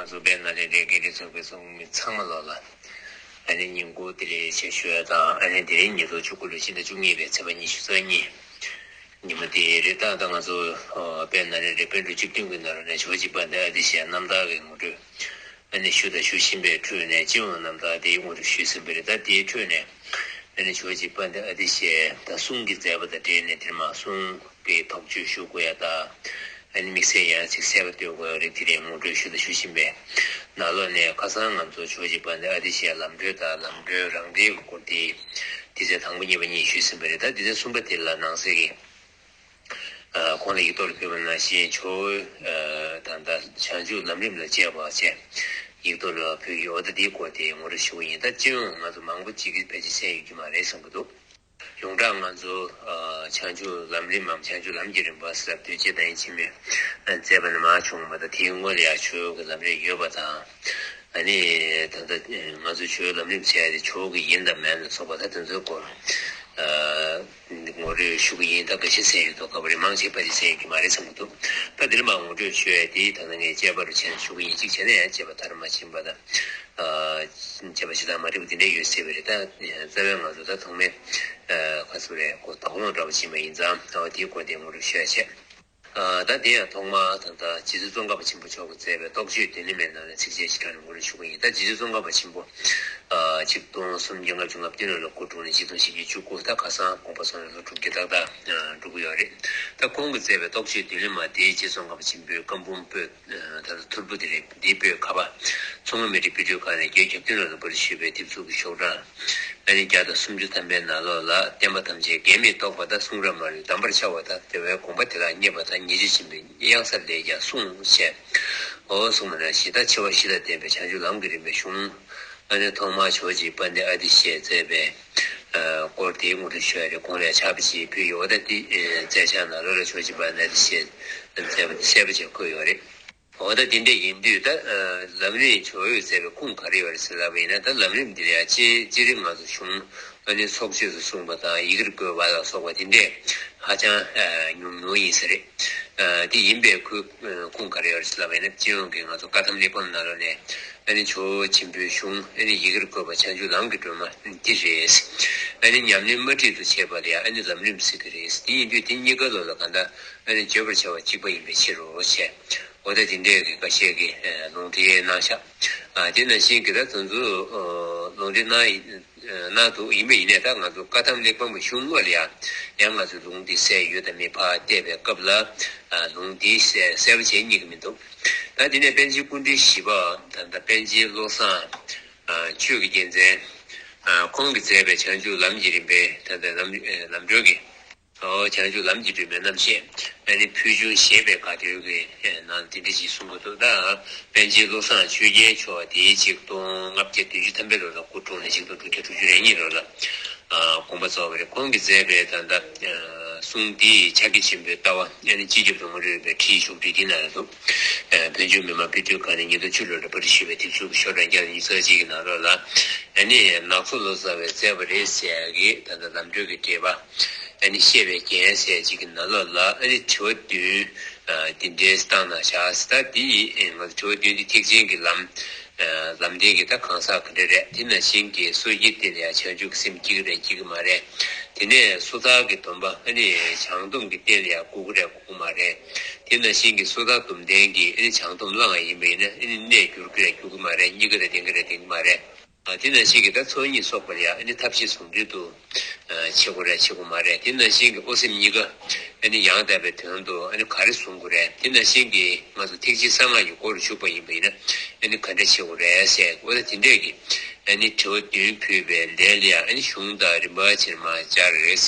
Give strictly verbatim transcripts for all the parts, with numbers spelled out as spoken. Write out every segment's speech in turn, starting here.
ང་ཚོ་དཔལ་ནཱ་ལེནྡྲའི་དགེ་ལས་ཚོགས་པའི་ཚོགས་མི་ཚང་མ་ལོག་ལ། ཨ་ནི་ཉིན་གུང་བདེ་ལེགས་ཞེས་ཞུ་ཡ་དང་། ཨ་ནི་དེ་རིང་ཉིས་སྟོང་བཅུ་དགུ་ལོའི་ཕྱི་ཟླ་བཅུ་གཉིས་པའི་ཚེས་པ་ཉི་ཤུ་རྩ་གཉིས། ཉིན་མོ་དེ་རེད། ད་ལྟ་ང་ཚོ་དཔལ་ནཱ་ལེནྡྲའི་པཎ་གྲུབ་སྤྱི་སྟེང་གི་ནང་ལ་ནས་ཇོ་བོ་རྗེ་དཔལ་ལྡན་ཨ་ཏི་ཤའི་རྣམ་ཐར་གྱི་ངོ་སྤྲོད། ཨ་ནི་ཞུ་དང་ཞུ་བཞིན་པའི་ཁྲོད་ནས་སྤྱི་ཡོངས་རྣམ་ཐར་དེའི་ངོ་སྤྲོད་ཞུས་ཟིན་པ་རེད། ད་དེའི་ཁྲོད་ནས་ཨ་ནི་ཇོ་བོ་རྗེ་དཔལ་ལྡན་ཨ་ཏི་ཤའི་ད་གསུང་གི་མཛད་པ་དང་འབྲེལ་ནས་དེར་མ་གསུང་པའི་དོགས་གཅོད་ཞུ་དགོས་ཡ་ད། ཨ་ནི་དམིགས་བསལ་ཡང་ཅིག་གསལ་ཁ་གཏོད་དགོས་ཡ་རེད། དེ་རིང་ངོ་སྤྲོད་ཞུ་དང་ཞུ་བཞིན་པའི་ནང་ལོགས་ནས། ཁ་སང་ང་ཚོ་ཇོ་བོ་རྗེ་དཔལ་ལྡན་ཨ་ཏི་ཤའི་ལམ་གྲོལ་དང་ལམ་གྲོལ་རང་གྲོལ་གྱི་སྐོར་དེ་སྡེ་ཚན་དང་པོ་གཉིས་པ་གཉིས་ཞུས་ཟིན་པ་རེད། ད་སྡེ་ཚན་གསུམ་པ་དེ་ལ་ནང་གསེས་ཀྱི། ཨ། གོང་ལ་ཡིག་ཐོག་ལ་ཕུལ་བ་ནང་བཞིན་ཇོ་བོ། ཨ། ད་ལྟ་བྱང་ཆུབ་ལམ་རིམ་ལ་དཔྱད་པ་བྱས། ཡིག་ཐོག་ལ་ཕུལ་གྱི་ཡོད། ད་འདིའི་སྐོར་དེ་ངོ་སྤྲོད་ཞུ་གི་ཡིན། ད་སྤྱི་ཡོངས་ང་ཚོ་མང་པོ་ཅིག་གིས་ཕལ་ཆེར་གསན་ཡོད་ཀྱི་མ་རེད་བསམ་གྱི་འདུག་ཡོངས་གྲགས་ང་ཚོ། ཨ། བྱང་ཆུབ་ལམ་རིམ་མམ་བྱང་ཆུབ་ལམ་གྱི་རིམ་པ་ཟེར་བ་དེ་རྗེ་བདག་ཉིད་འཆི་མེད་མཛད་པ་ནས་མར་བྱུང་བ་དང་། དེའི་སྔོན་ལ་ཡང་ཇོ་བོ་གི་ལམ་རིམ་ཡོད་པ་དང་། ཨ་ནི་ད་ལྟ་ང་ཚོ་ཇོ་བོའི་ལམ་རིམ་ཟེར་ཡ་དེ་ཇོ་བོ་གི་ཡིན་དང་མིན་ལ་སོགས་པ་ད་དེ་ཚོའི་སྐོར། ཨ། ངོ་སྤྲོད་ཞུ་གི་ཡིན། ད་འགའ་ཤས་གསན་ཡོད་དོ། ག་པར་རེད། མང་ཆེ་ཕལ་ཆེར་གསན་ཡོད་ཀྱི་མ་རེད་བསམ་གྱི་འདུག་ད་འདིར་མར་ངོ་སྤྲོད་ཞུ་ཡ་དེ་ད་ལྟ་ངས་དཔྱད་པ་རུ་བྱས་ནས་ཞུ་གི་ཡིན། གཅིག་བྱས་ན་ཡང་དཔྱད་པ་མཐར་མ་ཕྱིན་པ་དང་། ཨ། དཔྱད་པ་བྱེད་སྟངས་མ་འགྲིག་པ་དེ་འདྲ་ཡོད་སྲིད་པ་རེད། ད་རྩ་བའི་ང་ཚོ་ད་ཐོག་མའི། ཨ། ཁ་སུ་རེད་གོ། དོགས་སློང་འདྲ་པོ་ཕྱིན་པ་ཡིན་ཙང་། ཨ། དེའི་སྐོར་དེ་ངོ་སྤྲོད་ཞུ་ཡ་བྱས། ཨ། ད་དེ་ཡང་ཐོག་མར་ད་ལྟ་རྗེ་བཙུན་ཙོང་ཁ་པ་ཆེན་པོ་མཆོག་གིས་མཛད་པའི་རྟོགས་བརྗོད་མདུན་ལེགས་མའི་ནང་ནས་ཚིགས་བཅད་ཅིག་དྲངས་ནས་ངོ་སྤྲོད་ཞུ་གི་ཡིན། ད་རྗེ་བཙུན་ཙོང་ཁ་པ་ཆེན་པོ། ཨ། ཆིག་སྟོང་སུམ་བརྒྱ་ལྔ་བཅུ་ང་བདུན་ལོ་ལ་སྐུ་འཁྲུངས་ནས་ཆིག་སྟོང་བཞི་བརྒྱ་བཅུ་དགུ། ད་ཁ་སང་དགོངས་པ་སོང་ནས་ལོ་དྲུག་བརྒྱ་ཏག་ཏག་འགྲོ་གི་ཡོད་རེད། ད་ཁོང་གིས་མཛད་པའི་རྟོགས་བརྗོད་མདུན་ལེགས་མ་དེ་རྗེ་ཙོང་ཁ་པ་ཆེན་པོའི་བཀའ་འབུམ་པོད། ད་ལྟ་ཐོར་བུ་དེ་རེད། འདིའི་པོད་ཁ་པ། མཚོ་སྔོན་མི་རིགས་དཔེ་སྐྲུན་ཁང་ནས་བརྒྱད་ཅུ་གྱ་བདུན་ལོ་ལ་པར་ཞུས་པའི་དེབ་གཟུགས་ཀྱི་ཤོག་གྲངས། ཨ་ནི་བརྒྱ་དང་སུམ་ཅུ་ཐམ་པའི་ནང་ལོགས་ལ། བསྟན་པ་ཐམས་ཅད་འགལ་མེད་རྟོགས་པ་དང་། གསུང་རབ་མ་ལུས་གདམས་པར་འཆར་བ་དང་། དེ་བས་དགོངས་པ་དེ་དག་རྙེད་པ་དང་། ཉེས་སྤྱོད་ཆེན་པོའི་གཡང་ས་ལས་ཀྱང་བསྲུང་ཞེས། འོ་གསུངས་པ་ནང་བཞིན། ད་ཆེ་བ་བཞི་དང་ལྡན་པའི་བྱང་ཆུབ་ལམ་གྱི་རིམ་པའི་གཞུང་། ཨ་ནི་ཐོག་མར་ཇོ་བོ་རྗེ་དཔལ་ལྡན་ཨ་ཏི་ཤས་མཛད་པའི་སྐོར་དེའི་ངོ་སྤྲོད་ཞུ་ཡ་རེད། གོང་ལ་ཕྱག་དཔེ་ཅིག་ཕུལ་ཡོད། ད་དེ་མཛད་བྱ་ནང་ལོགས་ལ་ཇོ་བོ་རྗེ་དཔལ་ལྡན་ཨ་ཏི་ཤས་མཛད་པ་དེ་གསལ་པོ་ཅིག་འཁོད་ཡོད་རེད། འོ་ད་དེ་འདྲ་ཡིན་དུས། ད་ལམ་རིམ་ཇོ་བོས་མཛད་པའི་ཁུངས་ག་རེ་ཡོད་རེད་ཟེར་ལབ་པ་ཡིན་ན། ད་ལམ་རིམ་འདི་ལ་ཡང་སྤྱིར་སྤྱིར་ང་ཚོ་གཞུང་ཨ་ནི་ཚོགས་ཆོས་སུ་གསུངས་པ་དང་། ཡི་གེར་བཀོད་པ་ལ་སོགས་པ་དེ་འདྲས་ཧ་ཅང་ཉུང་ཉུང་ཡིན་ས་རེད། དེ་ཡིན་པའི་ཁུ་ཁུངས་ག་རེ་ཡོད་རེད་ཟེར་ལབ་པ་ཡིན་ན། སྤྱི་ཡོངས་ཀྱི་ང་ཚོ་བཀའ་ཐམ་གླེགས་བམ་ནང་ལོགས་ནས་ཨ་ནི་ཇོ་བོ་ཆེན་པོའི་གཞུང་ཨ་ནི་ཡི་གེར་བཀོད་པ་བྱང་ཆུབ་ལམ་གྱི་སྒྲོན་མ་འདི་རེད། ཨ་ནི་ཉམས་ལེན་དམར་ཁྲིད་དུ་བྱེད་པ་ལ་ཡང་ཨ་ནི་ལམ་རིམ་ཟེར་གྱི་རེད། དེ་ཡིན་དུས་དེ་གཉིས་ཀ་ལོགས་ལ་གང་ལྟར་ཨ་ནི་བརྗོད་པར་བྱ་བ་གཅིག་པ་ཡིན་པའི་ཕྱིར་རོ་ཞེས། འོ་ད་དེ་འདྲས་ཀྱི་འགའ་ཤས་ཀྱིས་ལུང་འདྲེན་གནང་ཤག་ཨ། དེ་ནང་བཞིན་གྱི་ད་དེ་ཚོ་ལུང་འདྲེན་གནང་གནང་འདུག་ཡིན་པ་ཡིན་ནའི་ད་ང་ཚོ་བཀའ་ཐམ་གླེགས་བམ་གྱི་གཞུང་དངོས་ལ་ཡང་ཡང་ང་ཚོས་ལུང་འདི་གསལ་ཡོད་དང་མེད་ཕར་བལྟས་པའི་སྐབས་ལ། ཨ། ལུང་འདི་གསལ་གསལ་པོ་བྱས་རྙེད་ཀྱི་མི་འདུག་ད་དེ་ནས་པཎ་ཆེན་སྐུ་ཕྲེང་བཞི་པ་ད་ལྟ་པཎ་ཆེན་བློ་བཟང་ཆོས་ཀྱི་རྒྱལ་མཚན། ཨ། ཁོང་གིས་མཛད་པའི་བྱང་ཆུབ་ལམ་གྱི་རིམ་པའི་ད་ལྟ་ལམ་ལམ་སྒྲོན་གྱི། ཨོ། བྱང་ཆུབ་ལམ་གྱི་སྒྲོན་མའི་རྣམ་བཤད། ཨ་ནི་ཕུལ་བྱུང་ཞེས་པའི་དགའ་སྟོན་གྱི་ནང་དེ་འདྲ་ཞིག་གསུང་གི་འདུག་ད་པཎ་ཆེན་བློ་བཟང་ཆོས་རྒྱལ་མཆོག་དེའི་ཆིག་སྟོང་ལྔ་བརྒྱ་བདུན་ཅུ་ཐམ་པའི་ལོ་ལ་སྐུ་འཁྲུངས་ནས་ཆིག་སྟོང་དྲུག་བརྒྱ་དྲུག་ཅུ་རེ་གཉིས་ལོ་ལ་དགོངས་པ་རྫོགས་པ་རེད། ཁོང་གིས་མཛད་པའི་ད་ལྟ་གསུང་འདིའི་ཕྱག་རྒྱ་ཆེན་པོའི་ལྟ་བ། ཨ་ནི་སྤྱི་ཁྱབ་ཏུ་ངོ་སྤྲོད་པའི་བྲིས་བཞུགས་བྲིས་འདི་ནང་ལ་འདུག་བོད་ལྗོངས་མི་དམངས་དཔེ་སྐྲུན་ཁང་ནས་ཉིས་སྟོང་བཅུ་ལོ་ལ་པར་སྐྲུན་ཞུས་པའི་དེབ་གཟུགས་ཀྱི་ཤོག་གྲངས་བརྒྱ་དང་ཉི་ཤུ་རྩ་གཅིག་གི་ནང་ལོགས་ལ། ཨ་ནི་ནག་ཚོ་ལོ་ཙཱ་བས་མཛད་པ་རེད་ཟེར་ཡག་གི་ད་ལྟ་ལམ་སྒྲོན་གྱི་འགྲེལ་པ། ཨ་ནི་བཤད་པའི་རྒྱན་ཟེར་ཅིག་གི་ནང་ལོགས་ལ་ཨ་ནི་དྲི་བ་བདུན་དེ་འདྲའི་བཏང་གནང་ཤག་ད་དེ་ཡིས་ང་ཚོ་དྲི་བ་བདུན་དེ་ཐེག་ཆེན་གྱི་ལམ། ལམ་བདེན་གྱི་ད་གང་ཟག་ག་འདྲ་རེད། དེ་ནང་བཞིན་གྱི་སོ་སྐྱེའི་སྟེང་ལ་ཡང་བྱང་ཆུབ་ཀྱི་སེམས་སྐྱེ་གི་རེད་སྐྱེ་གི་མ་རེད། དེ་ནས་སོ་ཐར་གྱི་སྡོམ་པ་ཨ་ནི་བྱང་སྡོམ་གྱི་སྟེང་ལ་ཡང་དགོས་ཀྱི་རེད་དགོས་ཀྱི་མ་རེད། དེ་ནང་བཞིན་གྱི་སོ་ཐར་སྡོམ་ལྡན་གྱིས་ཨ་ནི་བྱང་སྡོམ་བླངས་པ་ཡིན་པ་ཡིན་ན་ཨ་ནི་གནས་འགྱུར་གྱི་རེད་འགྱུར་གྱི་མ་རེད། སྐྱེ་གི་རེད་སྐྱེ་གི་རེད་སྐྱེ་གི་མ་རེད། ཨ། དེ་ནང་བཞིན་གྱི་ད་ཚོགས་གཉིས་གསོག་པ་ལ་ཡང་ཨ་ནི་ཐབས་ཤེས་ཟུང་འབྲེལ་དུ་བྱེད་དགོས་རེད་བྱེད་དགོས་མ་རེད། དེ་ནང་བཞིན་གྱི་དབུ་སེམས་གཉིས་ཀ་ཨ་ནི་ཡང་དག་པའི་དོན་དུ་ཨ་ནི་ག་རེ་བཟུང་དགོས་རེད། དེ་ནང་བཞིན་གྱི་ང་ཚོ་ཐེག་ཆེན་གསང་སྔགས་ཀྱི་སྒོ་རུ་ཞུགས་པ་ཡིན་པ་ཡིན་ན་ཨ་ནི་ག་འདྲ་བྱེད་དགོས་རེད་ཟེར། འོ་ད་དེ་འདྲས་ཀྱི་ཨ་ནི་དྲི་བ་བདུན་ཕུལ་བའི་ལན་ལ་ཡང་ཨ་ནི་གཞུང་དང་རིམ་པ་བྱས་ནས་མར་སྦྱར་རེད།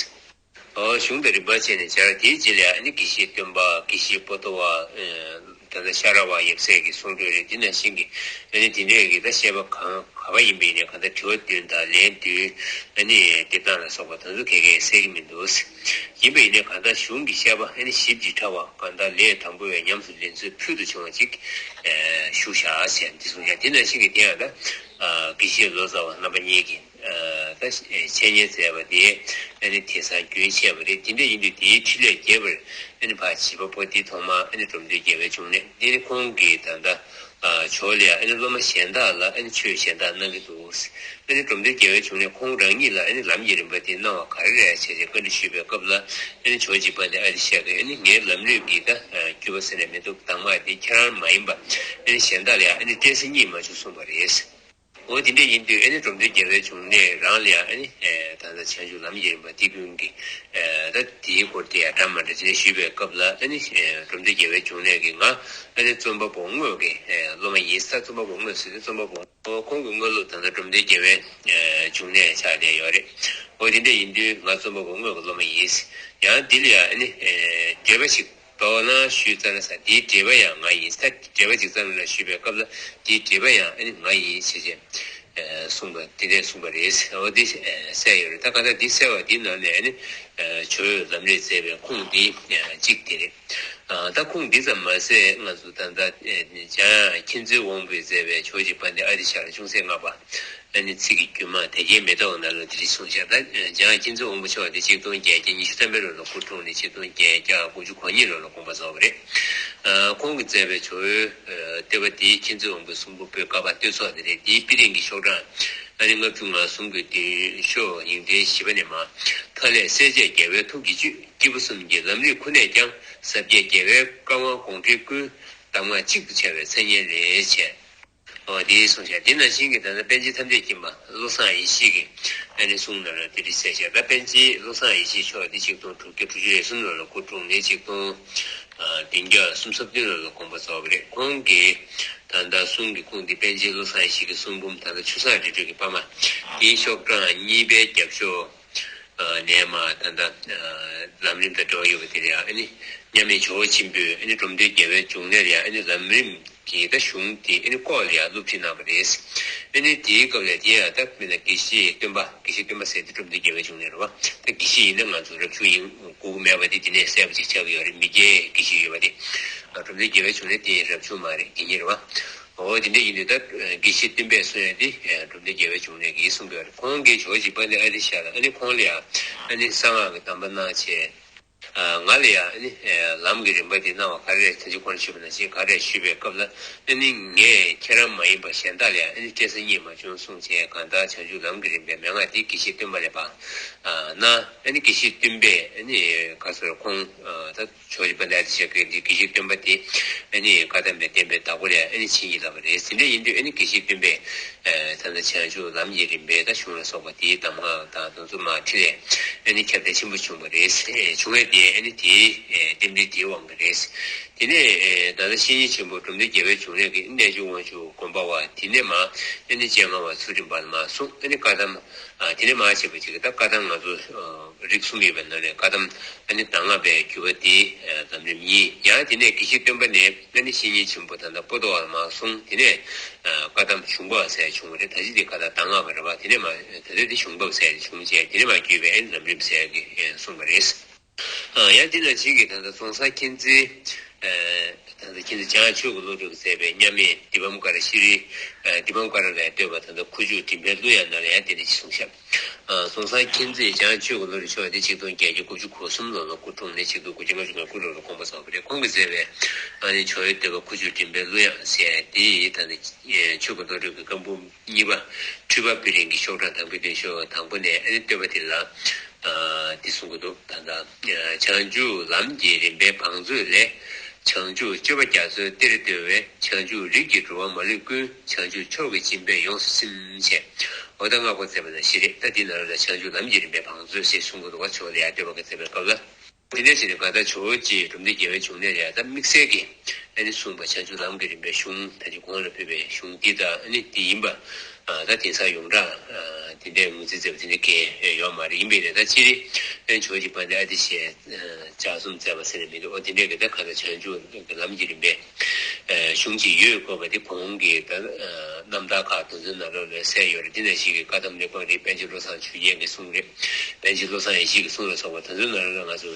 ཨོ། གཞུང་དང་རིམ་པ་བྱས་ནས་སྦྱར། དེའི་རྗེས་ལ་ཡང་ཨ་ནི་དགེ་བཤེས་སྟོན་པ། དགེ་བཤེས་པོ་ཏོ་བ། ད་ལྟ་ཤ་ར་བ་ཡབ་སྲས་ཀྱི་གསུང་སྒྲོས་རེད། དེ་ནང་བཞིན་གྱི་ཨ་ནི་དེ་འདྲས་ཀྱི་ད་བཤད་པ་གང་ག་པ་ཡིན་པ་ཡིན་ནའི་གང་ལྟར་དྲི་བ་བདུན་དང་ལན་བདུན། ཨ་ནི་དེབ་སྟངས་ལ་སོགས་པ་དེ་ཚོ་ག་གས་གསལ་གྱི་མི་འདུག་ཡིན་པ་ཡིན་ནའི་གང་ལྟར་གཞུང་གི་བཤད་པ་ཨ་ནི་ཞིབ་ཅིང་ཕྲ་བ། གང་ལྟར་ལས་དང་པོ་བས་ཉམས་སུ་ལེན་ཚུལ་ཕུལ་དུ་བྱུང་བ་ཅིག་ཞུ་བཞག་ཟེར་འདི་གསུངས་ཤག་དེ་ནང་བཞིན་གྱི་དེ་ཡང་ད་དགེ་བཤེས་ལོ་ཙཱ་བ་རྣམ་པ་གཉིས་ཀྱིས། ད་འཆད་ཉན་མཛད་པ་དེ་ཨ་ནི་དེང་སང་རྒྱུན་ཆད་པ་རེད། དེ་འདྲ་ཡིན་དུས་དེའི་འཕྲིན་ལས་རྒྱས་པར་ཨ་ནི་ཕར་བྱིས་པ་པོ་ཏི་ཐོག་མ་ཨ་ནི་འབྲོམ་སྟོན་རྒྱལ་བའི་འབྱུང་གནས། དེ་ནི་ཁོང་གིས་ད་ལྟ་ ཨ་ཇོ་བོ་ལ་ཡང་ཨ་ནི་སློབ་མ་གཞན་དག་ལ་ཨ་ནི་ཆོས་གཞན་དག་གནང་གི་འདུག། ཨ་ནི་འབྲོམ་སྟོན་རྒྱལ་བའི་འབྱུང་གནས་ཁོང་རང་ཉིད་ལ་ཨ་ནི་ལམ་གྱི་རིམ་པ་དེ་གནང་བ་ག་རེ་རེད་ཅེས་བཀའ་འདྲི་ཞུས་པའི་སྐབས་ལ། ཨ་ནི་ཇོ་བོ་རྗེ་དཔལ་ལྡན་ཨ་ཏི་ཤ་གིས་ཨ་ནི་ངའི་ལམ་རིམ་གྱི་ད་བརྒྱུད་པ་ཟེར་ནས་མི་འདུག། གདམས་ངག་དེ་ཁྱེད་རང་མ་ཡིན་པ་ཨ་ནི་གཞན་དག་ལ་ཡང་ཨ་ནི་སྤྲད་ས་རྙེད་མ་བྱུང་གསུངས་པ་རེད། འོ་དེ་འདྲ་ཡིན་དུས་ཨ་ནི་འབྲོམ་སྟོན་རྒྱལ་བའི་འབྱུང་གནས་རང་ལ་ཡང་ཨ་ནི་ད་ལྟ་བྱང་ཆུབ་ལམ་གྱི་རིམ་པ་འདི་ཀུན་གྱི་ད་དེའི་སྐོར་དེ་ཡང་འདྲ་མི་འདྲ་དེ་འདྲ་ཞུས་པའི་སྐབས་ལ། ཨ་ནི་འབྲོམ་སྟོན་རྒྱལ་བའི་འབྱུང་གནས་ཀྱིས་ང་ཨ་ནི་རྩོམ་པ་པོ་དངོས་ཀྱི་སློབ་མ་ཡིན་ས། རྩོམ་པ་པོ་དངོས་ཟེར་དུས་རྩོམ་པ་པོ་ཁོང་གི་དངོས་སློབ་ད་ལྟ་འབྲོམ་སྟོན་རྒྱལ་བའི་འབྱུང་གནས་ཆགས་བསྡད་ཡོད་རེད། འོ་དེ་འདྲ་ཡིན་དུས་ང་རྩོམ་པ་པོ་དངོས་ཀྱི་སློབ་མ་ཡིན། ཡང་འདི་ལ་ཡང་ཨ་ནི་འགྲེལ་པ་ཞིག་དོ་སྣང་ཞུས་ཙམ་ལ་ས་དེའི་འགྲེལ་པ་ཡང་ང་ཡིན་ས། འགྲེལ་པ་ཅིག་ཙམ་ལ་ཞུས་པའི་སྐབས་ལ་དེའི་འགྲེལ་པ་ཡང་ཨ་ནི་ང་ཡིན་ཞེས་བྱས་གསུངས་པ་དེ་འདྲས་གསུངས་པ་རེད། འོ་འདི་གསལ་ཡོད་རེད། ད་ག་ད་འདི་གསལ་བ་འདི་ནང་ནས་ཨ་ནི་ཇོ་བོས་ལམ་རིམ་མཛད་པའི་ཁུངས་འདི་གཅིག་དེ་རེད། ད་ཁུངས་འདི་ཙམ་མ་ཟད་ང་ཚོ་ད་ལྟ་འཇམ་དབྱངས་མཁྱེན་བརྩེ་དབང་པོས་མཛད་པའི་ཇོ་བོ་རྗེ་དཔལ་ལྡན་ཨ་ཏི་ཤ་ལ་ཅུང་ཟད་བསྔགས་པ། ཨ་ནི་ཚིག་གི་བརྒྱུད་མ་དེ་རྒྱན་མེ་ཏོག་ནང་ལ་དེ་རིགས་གསུངས་བཞག། ད་འཇམ་དབྱངས་མཁྱེན་བརྩེ་དབང་པོ་མཆོག་དེ་ཆིག་སྟོང་བརྒྱད་བརྒྱ་ཉི་ཤུ་རྩ་བའི་ལོ་ལ་སྐུ་འཁྲུངས་ནས་ཆིག་སྟོང་བརྒྱད་བརྒྱ་དགུ་བཅུ་གོ་གཉིས་ལོ་ལ་དགོངས་པ་རྫོགས་པ་རེད། ཁོང་གིས་མཛད་པའི་ཇོ་བོའི་བསྟོད་པ་དེའི་མཁྱེན་བརྩེ་དབང་པོའི་གསུང་འབུམ་པོད་ཀ་པ་བསྟོད་ཚོགས་དེ་རེད། དེའི་དཔེ་རིང་གི་ཤོག་གྲངས་ཨ་ནི་ལྔ་བཅུ་ང་གསུམ་གྱི་མདུན་ཤོག་ཡིག་ཕྲེང་བཞི་པ་ནས་མར། མཐའ་ཀླས་སྲས་བཅས་རྒྱལ་བའི་ཐུགས་ཀྱི་བཅུད། སྐྱེས་བུ་གསུམ་གྱི་ལམ་རིམ་ཁུ་ནས་ཀྱང་། ཟབ་རྒྱས་རྒྱལ་བའི་བཀའ་དབང་དགོངས་འགྲེལ་ཀུན། གདམས་ངག་གཅིག་ཏུ་འཆར་བའི་མཚན་སྙན་རེད་ཅེས། འོ་དེ་གསུངས་བཞག། དེ་ནང་བཞིན་གྱི་ད་ལྟ་པཎ་ཆེན་ཐམས་ཅད་མཁྱེན་པ་བློ་བཟང་ཡེ་ཤེས་ཀྱི་ཨ་ནི་གསུང་ནང་ལ་དེ་འདྲ་གསལ་བཞག། ད་པཎ་ཆེན་བློ་བཟང་ཡེ་ཤེས་མཆོག་འདི་ཆིག་སྟོང་དྲུག་བརྒྱ་དྲུག་ཅུ་རེ་གསུམ་ལོ་ལ་སྐུ་འཁྲུངས་ནས་ཆིག་སྟོང་བདུན་བརྒྱ་སུམ་ཅུ་སོ་བདུན་ལོ་ལ་དགོངས་པ་རྫོགས་པ་རེད། ཁོང་གི་ད་ལྟ་གསུང་གི་ཁུངས་འདི་པཎ་ཆེན་བློ་བཟང་ཡེ་ཤེས་ཀྱི་གསུང་འབུམ་ད་ལྟ་ཆུ་བཟང་རི་ཁྲོད་ཀྱི་པར་མ་དེའི་ཤོག་གྲངས་གཉིས་པའི་རྒྱབ་ཤོག་ནས་མར་ད་ལྟ་ལམ་རིམ་དང་འབྲེལ་བ་ཡོད་པ་དེ་ལ་ཡང་ཨ་ནི་མཉམ་མེད་ཇོ་བོ་ཆེན་པོས་ཨ་ནི་འབྲོམ་སྟོན་རྒྱལ་བའི་འབྱུང་གནས་ལ་ཡང་ཨ་ནི་ལམ་རིམ་གྱི་ད་གཞུང་དེ་ཨ་ནི་ལྐོག་ལ་ཡང་སློབ་ཁྲིད་གནང་བ་རེད། ཨ་ནི་དེའི་སྐབས་ལ་དེ་ཡང་ད་མི་ལ་དགེ་བཤེས་སྟོན་པ། དགེ་བཤེས་སྟོན་པ་ཟེར་དེ་འབྲོམ་སྟོན་རྒྱལ་བའི་འབྱུང་གནས་རེད་བ། ད་དགེ་བཤེས་ཡིན་ན་ང་ཚོ་རབ་བྱུང་ཡིན་དགོས་ཀྱི་མེད་པ་དེ་དེ་ནས་གསལ་པོ་ཅིག་ཆགས་ཀྱི་ཡོད་རེད། མི་དགེ་དགེ་བཤེས་ཡོད་པ་དེ། འབྲོམ་སྟོན་རྒྱལ་བའི་འབྱུང་གནས་དེ་རབ་བྱུང་མ་རེད། དགེ་བསྙེན་རེད་བ། འོ་དེ་འདྲ་ཡིན་དུས་ད་དགེ་བཤེས་སྟོན་པས་གསུང་ཡ་དེ་འབྲོམ་སྟོན་རྒྱལ་བའི་འབྱུང་གནས་ཀྱིས་གསུང་གི་ཡོད་རེད། ཁོང་གིས་ཇོ་བོ་རྗེ་དཔལ་ལྡན་ཨ་ཏི་ཤ་ལ་ཨ་ནི་ཁོང་ལ་ཡང་ཨ་ནི་གསང་སྔགས་ཀྱི་གདམས་པ་གནང་བྱས། ང་ལ་ཡང་ཨ་ནི་ལམ་གྱི་རིམ་པ་དེ་གནང་བ་ག་རེ་རེད། ད་ཅི་ཁོང་ཞུས་པ་ནང་བཞིན་ག་རེ་ཞུས་པའི་སྐབས་ལ་ཨ་ནི་ངས་ཁྱེད་རང་མ་ཡིན་པ་གཞན་དག་ལ་ཡང་ཨ་ནི་སྤྲད་ས་རྙེད་མ་བྱུང་གསུངས་བྱས། གང་ལྟར་བྱང་ཆུབ་ལམ་གྱི་རིམ་པའི་མན་ངག་དེ་དགེ་བཤེས་སྟོན་པ་ལ་ཕར་གནང་། ཨ་ནི་དགེ་བཤེས་སྟོན་པས་ཨ་ནི་ག་ཚོད་ཁོང་ད། ཇོ་བོ་རྗེ་དཔལ་ལྡན་ཨ་ཏི་ཤ་གིས་འདི་དགེ་བཤེས་སྟོན་པ་དེ་ཨ་ནི་བཀའ་གདམས་པའི་བསྟན་པའི་བདག་པོ་ལ་ཨ་ནི་བྱིན་གྱིས་བརླབས་པ་རེད། དེ་འདྲ་ཡིན་དུས་ཨ་ནི་དགེ་བཤེས་སྟོན་པས་ད་ལྟ་བྱང་ཆུབ་ལམ་གྱི་རིམ་པའི་ད་གཞུང་ལ་སོགས་པ་དེའི་གདམས་ངག་དང་དེ་ཚོ་མར་ཁྲིད་ལས་ཨ་ནི་ཁྱབ་གདལ་ཆེན་པོ་བྱུང་བ་རེད། བྱུང་བས་དེ་ཨ་ནི་དེའི་རྟེན་འབྲེལ་དེའི་དབང་གིས་རེད། དེ་ནས་ད་ལྟ་བཤེས་གཉེན་ཆེན་པོ་འབྲོམ་སྟོན་རྒྱལ་བའི་འབྱུང་གནས་ཀྱི་རྣལ་འབྱོར་དབང་ཕྱུག་སྒོམ་པ་བ་དེ་ནས་མར་ཨ་ནི་སྤྱན་སྔ་བ་ཚུལ་ཁྲིམས་དཔལ་མར་གསུངས། ཨ་ནི་བཀའ་གདམས་དེ་ནས་མར་བྱས་པ་ཅིག་གིས་ད་བཀའ་གདམས་ང་ཚོ་རིགས་གསུམ་ཡོད་པའི་ནང་ནས་བཀའ་གདམས་ཨ་ནི་གདམས་ངག་པའི་བརྒྱུད་པ་དེ་ལམ་རིམ་གཉིས། ཡང་དེ་ནས་དགེ་བཤེས་སྟོན་པ་ནས་ཨ་ནི་བཤེས་གཉེན་ཆེན་པོ་ད་ལྟ་པོ་ཏོ་བ་ལ་མར་གསུངས། དེ་ནས་བཀའ་གདམས་གཞུང་པ་ཟེར་བྱུང་བ་རེད། ད་ཅི་དེ་བཀའ་གདམས་གདམས་ངག་པ་རེད་བ། དེ་ནས་མར་ད་ལྟ་དེ་གཞུང་པ་ཟེར་བྱུང་བྱས། དེ་ནས་མར་བརྒྱུད་པའི་ཨ་ནི་ལམ་རིམ་ཟེར་གི་གསུངས་པ་རེད། ཡང་འདི་ནང་བཞིན་གྱི་ད་ལྟ་རྫོང་སར་མཁྱེན་བརྩེ། ད་ལྟ་མཁྱེན་བརྩེ་འཇམ་དབྱངས་ཆོས་ཀྱི་བློ་གྲོས་ཀྱིས་མཛད་པའི་མཉམ་མེད་དཱི་པཾ་ཀ་ར་ཤྲཱི། དཱི་པཾ་ཀ་ར་ལ་བསྟོད་པ་ད་ལྟ་ཁུ་བྱུག་མགྲིན་པའི་གླུ་དབྱངས་ནང་ལ་ཡང་དེ་འདྲ་ཞིག་གསུངས་ཤག། རྫོང་སར་མཁྱེན་བརྩེ་འཇམ་དབྱངས་ཆོས་ཀྱི་བློ་གྲོས་མཆོག་དེ་ཆིག་སྟོང་བརྒྱད་བརྒྱ་དགུ་བཅུ་གོ་གསུམ་ལོ་ལ་སྐུ་འཁྲུངས་ནས་ཆིག་སྟོང་དགུ་བརྒྱ་ལྔ་བཅུ་ང་དགུ་ལོ་ལ་དགོངས་པ་རྫོགས་པ་རེད། ཁོང་གིས་མཛད་པའི་ཨ་ནི་ཇོ་བོའི་བསྟོད་པ་ཁུ་བྱུག་མགྲིན་པའི་གླུ་དབྱངས་ཟེར་དེ་ད་ལྟ་ཆོས་ཀྱི་བློ་གྲོས་ཀྱི་བཀའ་འབུམ་གཉིས་པ་འཕྲུལ་པ་དཔེ་རིང་གི་ཤོག་གྲངས་དང་པོའི་མདུན་ཤོག་དང་པོ་ནས་ཨ་ནི་བསྟོད་པ་དེ་ལ་འདི་གསུང་གི་འདུག། ད་ལྟ་བྱང་ཆུབ་ལམ་གྱི་རིམ་པའི་བང་མཛོད་ལས། བྱང་ཆུབ་སྤྱོད་པ་རྒྱ་མཚོའི་གཏེར་བརྡོལ་བའི། བྱང་ཆུབ་རིགས་ཀྱི་འགྲོ་བ་མ་ལུས་ཀུན། བྱང་ཆུབ་མཆོག་གི་སྦྱིན་པས་ཡོངས་སུ་ཚིམ། ཞེས་འོ་ད་བསྔགས་པ་མཛད་པ་ནང་བཞིན་རེད། ད་འདི་ནང་ལ་བྱང་ཆུབ་ལམ་གྱི་རིམ་པའི་བང་མཛོད་ཞེས་གསུང་གི་འདུག་བ། ཇོ་བོ་ལ་ཡར་བསྟོད་པ་ག་མཛད་པའི་སྐབས་ལ། དེ་ནས་ཕྱིན་ནས་གང་ལྟར་ཇོ་བོ་རྗེ་འབྲོམ་སྟོན་རྒྱལ་བའི་འབྱུང་གནས་ལ་ཡང་ད་དམིགས་བསལ་གྱི་ཨ་ནི་གསུངས་པ་བྱང་ཆུབ་ལམ་གྱི་རིམ་པའི་གཞུང་ད་ཅི་གོང་ལ་ཕུལ་བའི་གཞུང་འདི་དང་ཨ་ནི་འདི་ཡིན་པ་ད་དེང་སང་ཡོངས་གྲགས་དེ་འདྲའི་ངོས་འཛིན་མཛད་པ་དེ་འདྲ་གང་ཡོད་མ་རེད། ཡིན་པས་ན་ད་སྤྱིར་ཨ་ནི་ཇོ་བོ་རྗེ་དཔལ་ལྡན་ཨ་ཏི་ཤས་ལྗགས་རྩོམ་མཛད་པ་ཟེར་ནས་མི་འདུག། འོ་དེ་འདྲའི་གི་ད་གང་ལྟར་བྱང་ཆུབ་ལམ་གྱི་རིམ་པའི་གཞུང་ཅིག་ཡོད་དགོས་པ་དེ་གོང་གི་ད་རྣམ་ཐར་ཁག་དེ་ཚོའི་ནང་ལོགས་ལ་གསལ་ཡོད་རེད། འདི་ནང་བཞིན་གྱི་བཀའ་གདམས་གླེགས་བམ་རེད། པཎ་ཆེན་བློ་བཟང་ཆོས་རྒྱན་གྱི་གསུང་རེད། པཎ་ཆེན་བློ་བཟང་ཡེ་ཤེས་ཀྱི་གསུང་ལ་སོགས་པ་དེ་ཚོའི་ནང་ལ་ང་ཚོ་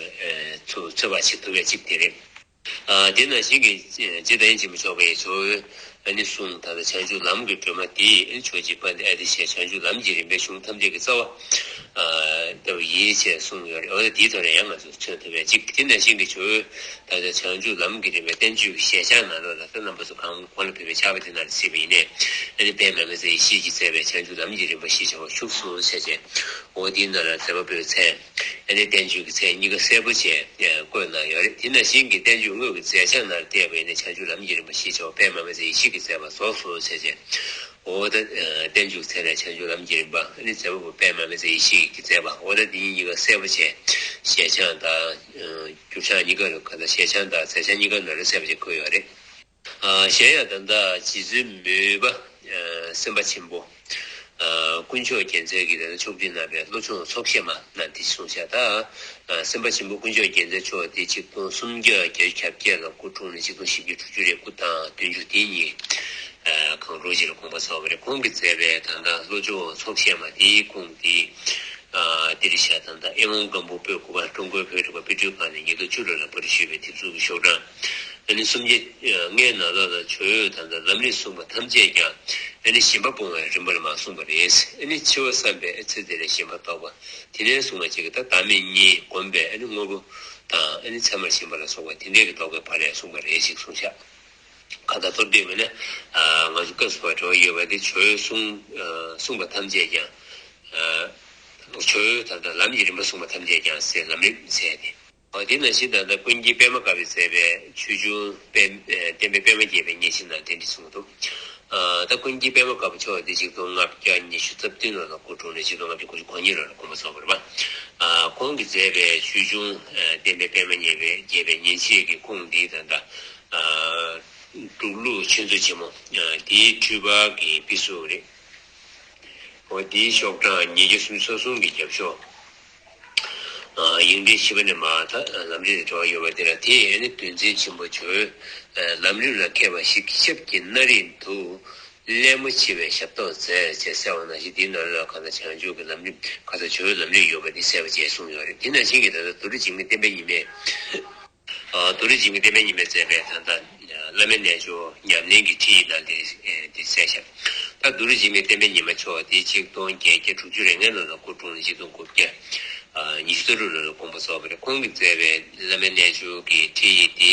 ཚུར་འཚོལ་བ་བྱེད་ཐུབ་པའི་གཅིག་དེ་རེད། དེ་ནང་བཞིན་གྱི་རྗེ་བདག་ཉིད་ཆེན་པོ་མཆོག་གིས་ཇོ་བོའི་ ཨ་ནི་གསུངས། ད་ལྟ་བྱང་ཆུབ་ལམ་གྱི་སྒྲོན་མ་འདི་ཨ་ནི་ཕྱོགས་གཅིག་དཔལ་ལྡན་ཨ་ཏི་ཤའི་བྱང་ཆུབ་ལམ་གྱི་རིམ་པའི་གཞུང་ཐམས་ཅད་ཀྱི་རྩ་བ་ཨ་ལྟ་བུ་ཡིན་ཞེས་གསུངས་ཡོད་རེད། འོ་ན་འདིའི་ཐོག་ནས་ཡང་ང་ཚོས་མཚོན་ཐུབ་པའི་གཅིག་དེ་ནང་བཞིན་གྱི་ཇོ་བོའི་ད་ལྟ་བྱང་ཆུབ་ལམ་གྱི་རིམ་པའི་བསྟན་བཅོས་ཀྱི་ཞལ་བྱང་ནང་ལོགས་ལ་ད་རྣམ་པ་ཚོ་གང་གོང་ལ་ཕེབས་པའི་ཕྱག་དཔེ་དེ་ནང་ལ་གཟིགས་པ་ཡིན་ནའི། ཨ་ནི་དཔལ་མེད་མཁའ་ཡེ་ཤེས་ཀྱིས་མཛད་པའི་བྱང་ཆུབ་ལམ་གྱི་རིམ་པ་ཞེས་བྱ་བ་བཞུགས་སོ་ཟེར་བྱས། འོ་དེའི་ནང་ལ་མཛད་པ་པོའི་མཚན། ཨ་ནི་བསྟན་བཅོས་ཀྱི་མཚན་གཉིས་ཀ་གསལ་པོ་བྱས་བཀོད་གནང་ཡོད་རེད། དེ་ནང་བཞིན་གྱི་བསྟན་བཅོས་དངོས་ཀྱི་མཛད་བྱ་ནང་བལྟས་པ་ཡིན་ན་བྱང་ཆུབ་ལམ་གྱི་རིམ་པ་ཞེས་བྱ་བ་དཔལ་མེད་མཁའ་ཡེ་ཤེས་ཀྱིས་མཛད་པ་རྫོགས་སོ་ཟེར་བྱས། འོ་ད་བསྟན་བཅོས་ཀྱི་མཚན་ལ་བྱང་ཆུབ་ལམ་གྱི་རིམ་པ། ཨ་ནི་མཛད་པ་པོ་དཔལ་མེད་མཁའ་ཡེ་ཤེས་ཀྱིས་མཛད་པ། འོ་ད་འདི་གཉིས་ཀ་གསལ་པོ་བྱས་ཞལ་བྱང་དང་བསྒྱུར་བྱང་གཉིས་ཀ་ལ་ག་ད་ཞལ་བྱང་དང་མཛད་བྱང་གཉིས་ཀ་ནང་ལ་གསལ་པོ་བྱས་བཀོད་ཡོད་རེད། ཨ་གཞན་ཡང་ད་ལྟ་རྗེ་བཙུན་མོས་པ་ཨ་སེམས་དཔའ་ཆེན་པོ་ཨ་དཀོན་མཆོག་རྒྱལ་མཚན་གྱི་ད་ལྟ་མཆོག་སྤྲུལ་གནང་བའི་བློ་སྦྱོང་ཚོགས་བཤད་མ་ནང་དེ་གསུངས་བཞག་ད་ཨ་སེམས་དཔའ་ཆེན་པོ་དཀོན་མཆོག་རྒྱལ་མཚན་མཆོག་དེ་ཆིག་སྟོང་སུམ་བརྒྱ་བརྒྱད་ཅུ་གྱ་བརྒྱད་ལ་སྐུ་འཁྲུངས་ནས་ཆིག་སྟོང་བཞི་བརྒྱ་དྲུག་ཅུ་རེ་དགུ་དང་བདུན་ཅུ་དེ་གཉིས་ཨ་གང་རུ་ཅིག་ལ་དགོངས་པ་རྫོགས་པ་རེད། ཁོང་གིས་མཛད་པའི་ད་ལྟ་བློ་སྦྱོང་ཚོགས་བཤད་མ་དེའི་ཁུངས་དེ་ཨ་དེ་རེད་བཞག་ད་ལྟ་ཨེ་ཝང་སྒམ་པོ་པོད་དགུ་པ་ཀྲུང་གོའི་བོད་རིག་པ་དཔེ་སྐྲུན་ཁང་ནས་ཉིས་སྟོང་བཅུ་ལོ་ལ་པར་ཞུས་པའི་དེབ་གཟུགས་ཀྱི་ཤོག་གྲངས། ཨ་ནི་སུམ་བརྒྱ་ལྔའི་ནང་ལོགས་ལ་ཇོ་བོས་ད་ལྟ་ལམ་རིམ་གསུངས་པ་ཐམས་ཅད་ཀྱང་ཨ་ནི་ཞེན་པ་སྤོང་བའི་རིམ་པ་ལ་མ་གསུངས་པ་རེད། ཨ་ནི་འཆི་བ་བསམ་པའི་ཚེ་དེ་ལ་ཞེན་པ་ལྡོག་པ་དེ་ནས་གསུངས་པ་ཅིག་གིས་ད་བདག་མེད་གཉིས་བསྒོམས་པས་ཨ་ནི་དངོས་པོ་དང་ཨ་ནི་མཚན་མར་ཞེན་པ་ལ་སོགས་པ་དེ་འདྲས་ཀྱི་ལྡོག་པའི་བར་ལ་གསུངས་པ་རེད་ཅེས་གསུངས་ཤག་ཁ་ད་གཏོར་དུས་མིན་ན་ང་ཚོ་སྐབས་སུ་བབ་འགྲོ་ཡོད་པ་དེ་ཇོ་བོས་གསུངས་གསུངས་པ་ཐམས་ཅད་ཀྱང་ཇོ་བོས་ད་ལྟ་ལམ་གྱི་རིམ་པ་གསུངས་པ་ཐམས་ཅད་ཀྱང་ཟེར་ལམ་རིམ་ཟེར་ཏེ། འོ་དེ་ནང་བཞིན་ད་ལྟ་ཀུན་མཁྱེན་པད་མ་དཀར་པོས་མཛད་པའི་ཆོས་འབྱུང་པད་བསྟན་པའི་པད་མ་རྒྱས་པའི་མཉེས་གཤིན་ནང་དེ་འདྲ་གསུངས་འདུག་ད་ཀུན་མཁྱེན་པད་མ་དཀར་པོ་མཆོག་འདི་ཆིག་སྟོང་ལྔ་བརྒྱ་ཉི་ཤུ་རྩ་བདུན་ལོ་ལ་སྐུ་འཁྲུངས་ནས་ཆིག་སྟོང་ལྔ་བརྒྱ་དགུ་བཅུ་གོ་གཉིས་ལོ་ལ་དགོངས་པ་རྫོགས་པ་རེད་པ། ཁོང་གིས་མཛད་པའི་ཆོས་འབྱུང་བསྟན་པའི་པད་མ་རྒྱས་པའི་མཉེས་གཤིན་གྱི་ཁུངས་འདི་ད་ལྟ་འབྲུག་ལུགས་ཆོས་མཛོད་ཆེན་མོ་འདིའི་འཕྲུལ་པར་གྱི་དཔེ་གཟུགས་རེད། འོ་དེའི་ཤོག་གྲངས་ཉིས་བརྒྱ་སུམ་ཅུ་སོ་གསུམ་གྱི་རྒྱབ་ཤོག་ཨ་ཡིག་འབྲེལ་བཞི་པ་ནས་མར་ད་ལམ་རིམ་དུ་འགྲོ་བ་ཡོད་པ་དེ་ལ་དེ་ཡང་ནི་དོན་ཚན་ཆེན་པོ་བརྗོད། ལམ་རིམ་ལ་མཁས་པ་ཞིག་ཞབས་ཀྱི་སྣ་རིང་དུ་ལད་མོ་ཆེ་བའི་ཞབས་ཏོག་མཛད་ཅེས་གསལ་བ་ནང་བཞིན་དེའི་ནང་ལ་གང་ལྟར་བྱང་ཆུབ་ཀྱི་ལམ་རིམ་གང་ལྟར་བརྗོད་ལམ་རིམ་ཡོད་པ་འདི་གསལ་པོ་བྱས་གསུངས་ཡོད་རེད། དེ་ནང་བཞིན་གྱི་ད་ལྟ་མདོ་རིགས་འཇིགས་མེད་བསྟན་པའི་ཉི་མས། མདོ་རིགས་འཇིགས་མེད་བསྟན་པའི་ཉི་མས་མཛད་པའི་ད་ལྟ་བླ་མའི་རྣལ་འབྱོར་ཉམས་ལེན་གྱི་ཁྲིད་ཡིག་ནང་དེ་དེ་གསལ་བཤད། ད་མདོ་རིགས་འཇིགས་མེད་བསྟན་པའི་ཉི་མ་མཆོག་དེ་ཆིག་སྟོང་བརྒྱད་བརྒྱ་དྲུག་ཅུ་རེ་ལྔའི་ལོ་ལ་སྐུ་འཁྲུངས་ནས་ཆིག་སྟོང་དགུ་བརྒྱ་ཉི་ཤུ་རྩ་དྲུག་ལོ་ལ་དགོངས་པ་རྫོགས་པ་རེད། ཁོང་གིས་མཛད་པའི་བླ་མའི་རྣལ་འབྱོར་གྱི་ཁྲིད་ཡིག་དེ་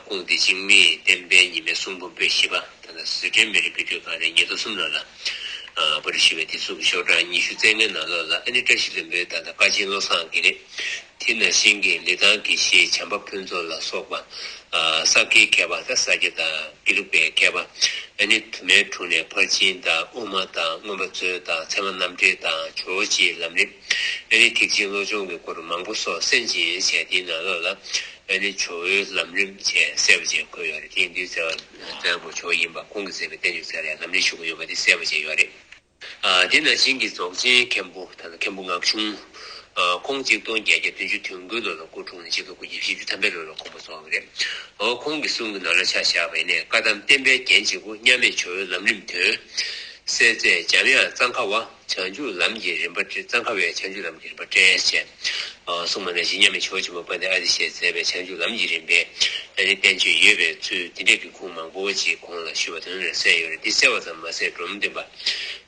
ཁུངས་དེ་འཇིགས་མེད་བསྟན་པའི་ཉི་མའི་གསུང་འབུམ་པོད་བཞི་པ་ད་ལྟ་བཟོ་སྐྲུན་མི་རིགས་དཔེ་སྐྲུན་ཁང་ནས་ཉིས་སྟོང་གསུམ་ལོ་ལ་པར་ཞུས་པའི་དེབ་གཟུགས་ཀྱི་ཤོག་གྲངས་ཉི་ཤུ་རྩ་ལྔའི་ནང་ལོགས་ལ་ཨ་ནི་བཀྲ་ཤིས་ལྷུན་པོའི་ད་ལྟ་དཀའ་ཆེན་བློ་བཟང་གིས་རེད། དེ་ནང་བཞིན་གྱི་ལི་ཐང་དགེ་བཤེས་བྱམས་པ་ཕུན་ཚོགས་ལ་སོགས་པ། ཨ་ས་དགེའི་མཁས་པ་དང་ས་སྐྱ་དང་དགེ་ལུགས་པའི་མཁས་པ། ཨ་ནི་དུ་མའི་དྲུང་ནས་ཕར་ཕྱིན་དང་དབུ་མ་དང་མངོན་པ་མཛོད་དང་ཚད་མ་རྣམ་འགྲེལ་དང་ཇོ་བོ་རྗེའི་ལམ་རིམ། ཨ་ནི་ཐེག་ཆེན་བློ་སྦྱོང་གི་སྐོར་མང་པོ་སོགས་གསན་ཅིང་བྱས་དེའི་ནང་ལོགས་ལ་ཨ་ནི་ཇོ་བོའི་ལམ་རིམ་བཅས་གསལ་པོ་བཅས་འཁོད་ཡོད་རེད། དེ་ཡིན་དུས་ཟེར་བ་ཙམ་པོ་ཇོ་བོ་ཡིན་པ་ཁོང་གིས་མཛད་པའི་བསྟན་བཅོས་ཚར་ཡང་ལམ་རིམ་ཞུ་གི་ཡོད་པ་དེ་གསལ་པོ་བཅས་ཡོད་རེད། ཨ་དེ་ནང་བཞིན་གྱི་རྫོགས་ཆེན་མཁན་པོ་ད་ལྟ་མཁན་པོ་ངག་ཆུང་། ཨ་ཁོང་ཆིག་སྟོང་བརྒྱད་བརྒྱ་བདུན་ཅུ་དོན་དགུའི་ལོ་ལ་སྐུ་འཁྲུངས་ནས་ཆིག་སྟོང་དགུ་བརྒྱ་བཞི་བཅུ་ཐམ་པའི་ལོ་ལ་དགོངས་པ་རྫོགས་པ་རེད། ཨོ་ཁོང་གི་གསུང་གི་ནང་ལ་ཆ་བཞག་པ་ཡིན་ནའི་བཀའ་གདམས་བསྟན་པའི་རྒྱན་གཅིག་པུ་མཉམ་མེད་ཇོ་བོའི་ལམ་རིམ་དོན། གསལ་མཛད་འཇམ་དབྱངས་གཙང་ཁ་བ། བྱང་ཆུབ་ལམ་གྱི་རིམ་པ་བཀྲལ། གཙང་ཁ་བས་བྱང་ཆུབ་ལམ་གྱི་རིམ་པ་བཀྲལ་ཅེས། ཨ་གསུངས་པ་ནང་བཞིན་མཉམ་མེད་ཇོ་བོ་ཆེན་པོ་དཔལ་ལྡན་ཨ་ཏི་ཤས་མཛད་པའི་བྱང་ཆུབ་ལམ་གྱི་རིམ་པའི་ཨ་ནི་བསྟན་བཅོས་ཡོད་པའི་ཚུལ་དེ་འདྲས་ཀྱི་ཁུངས་མང་པོ་ཅིག་གོང་ལ་ཞུས་པ་དོན་ལ་གསལ་ཡོད་རེད། འདི་གསལ་བ་ཙམ་མ་ཟད་འབྲོམ་སྟོན་པ་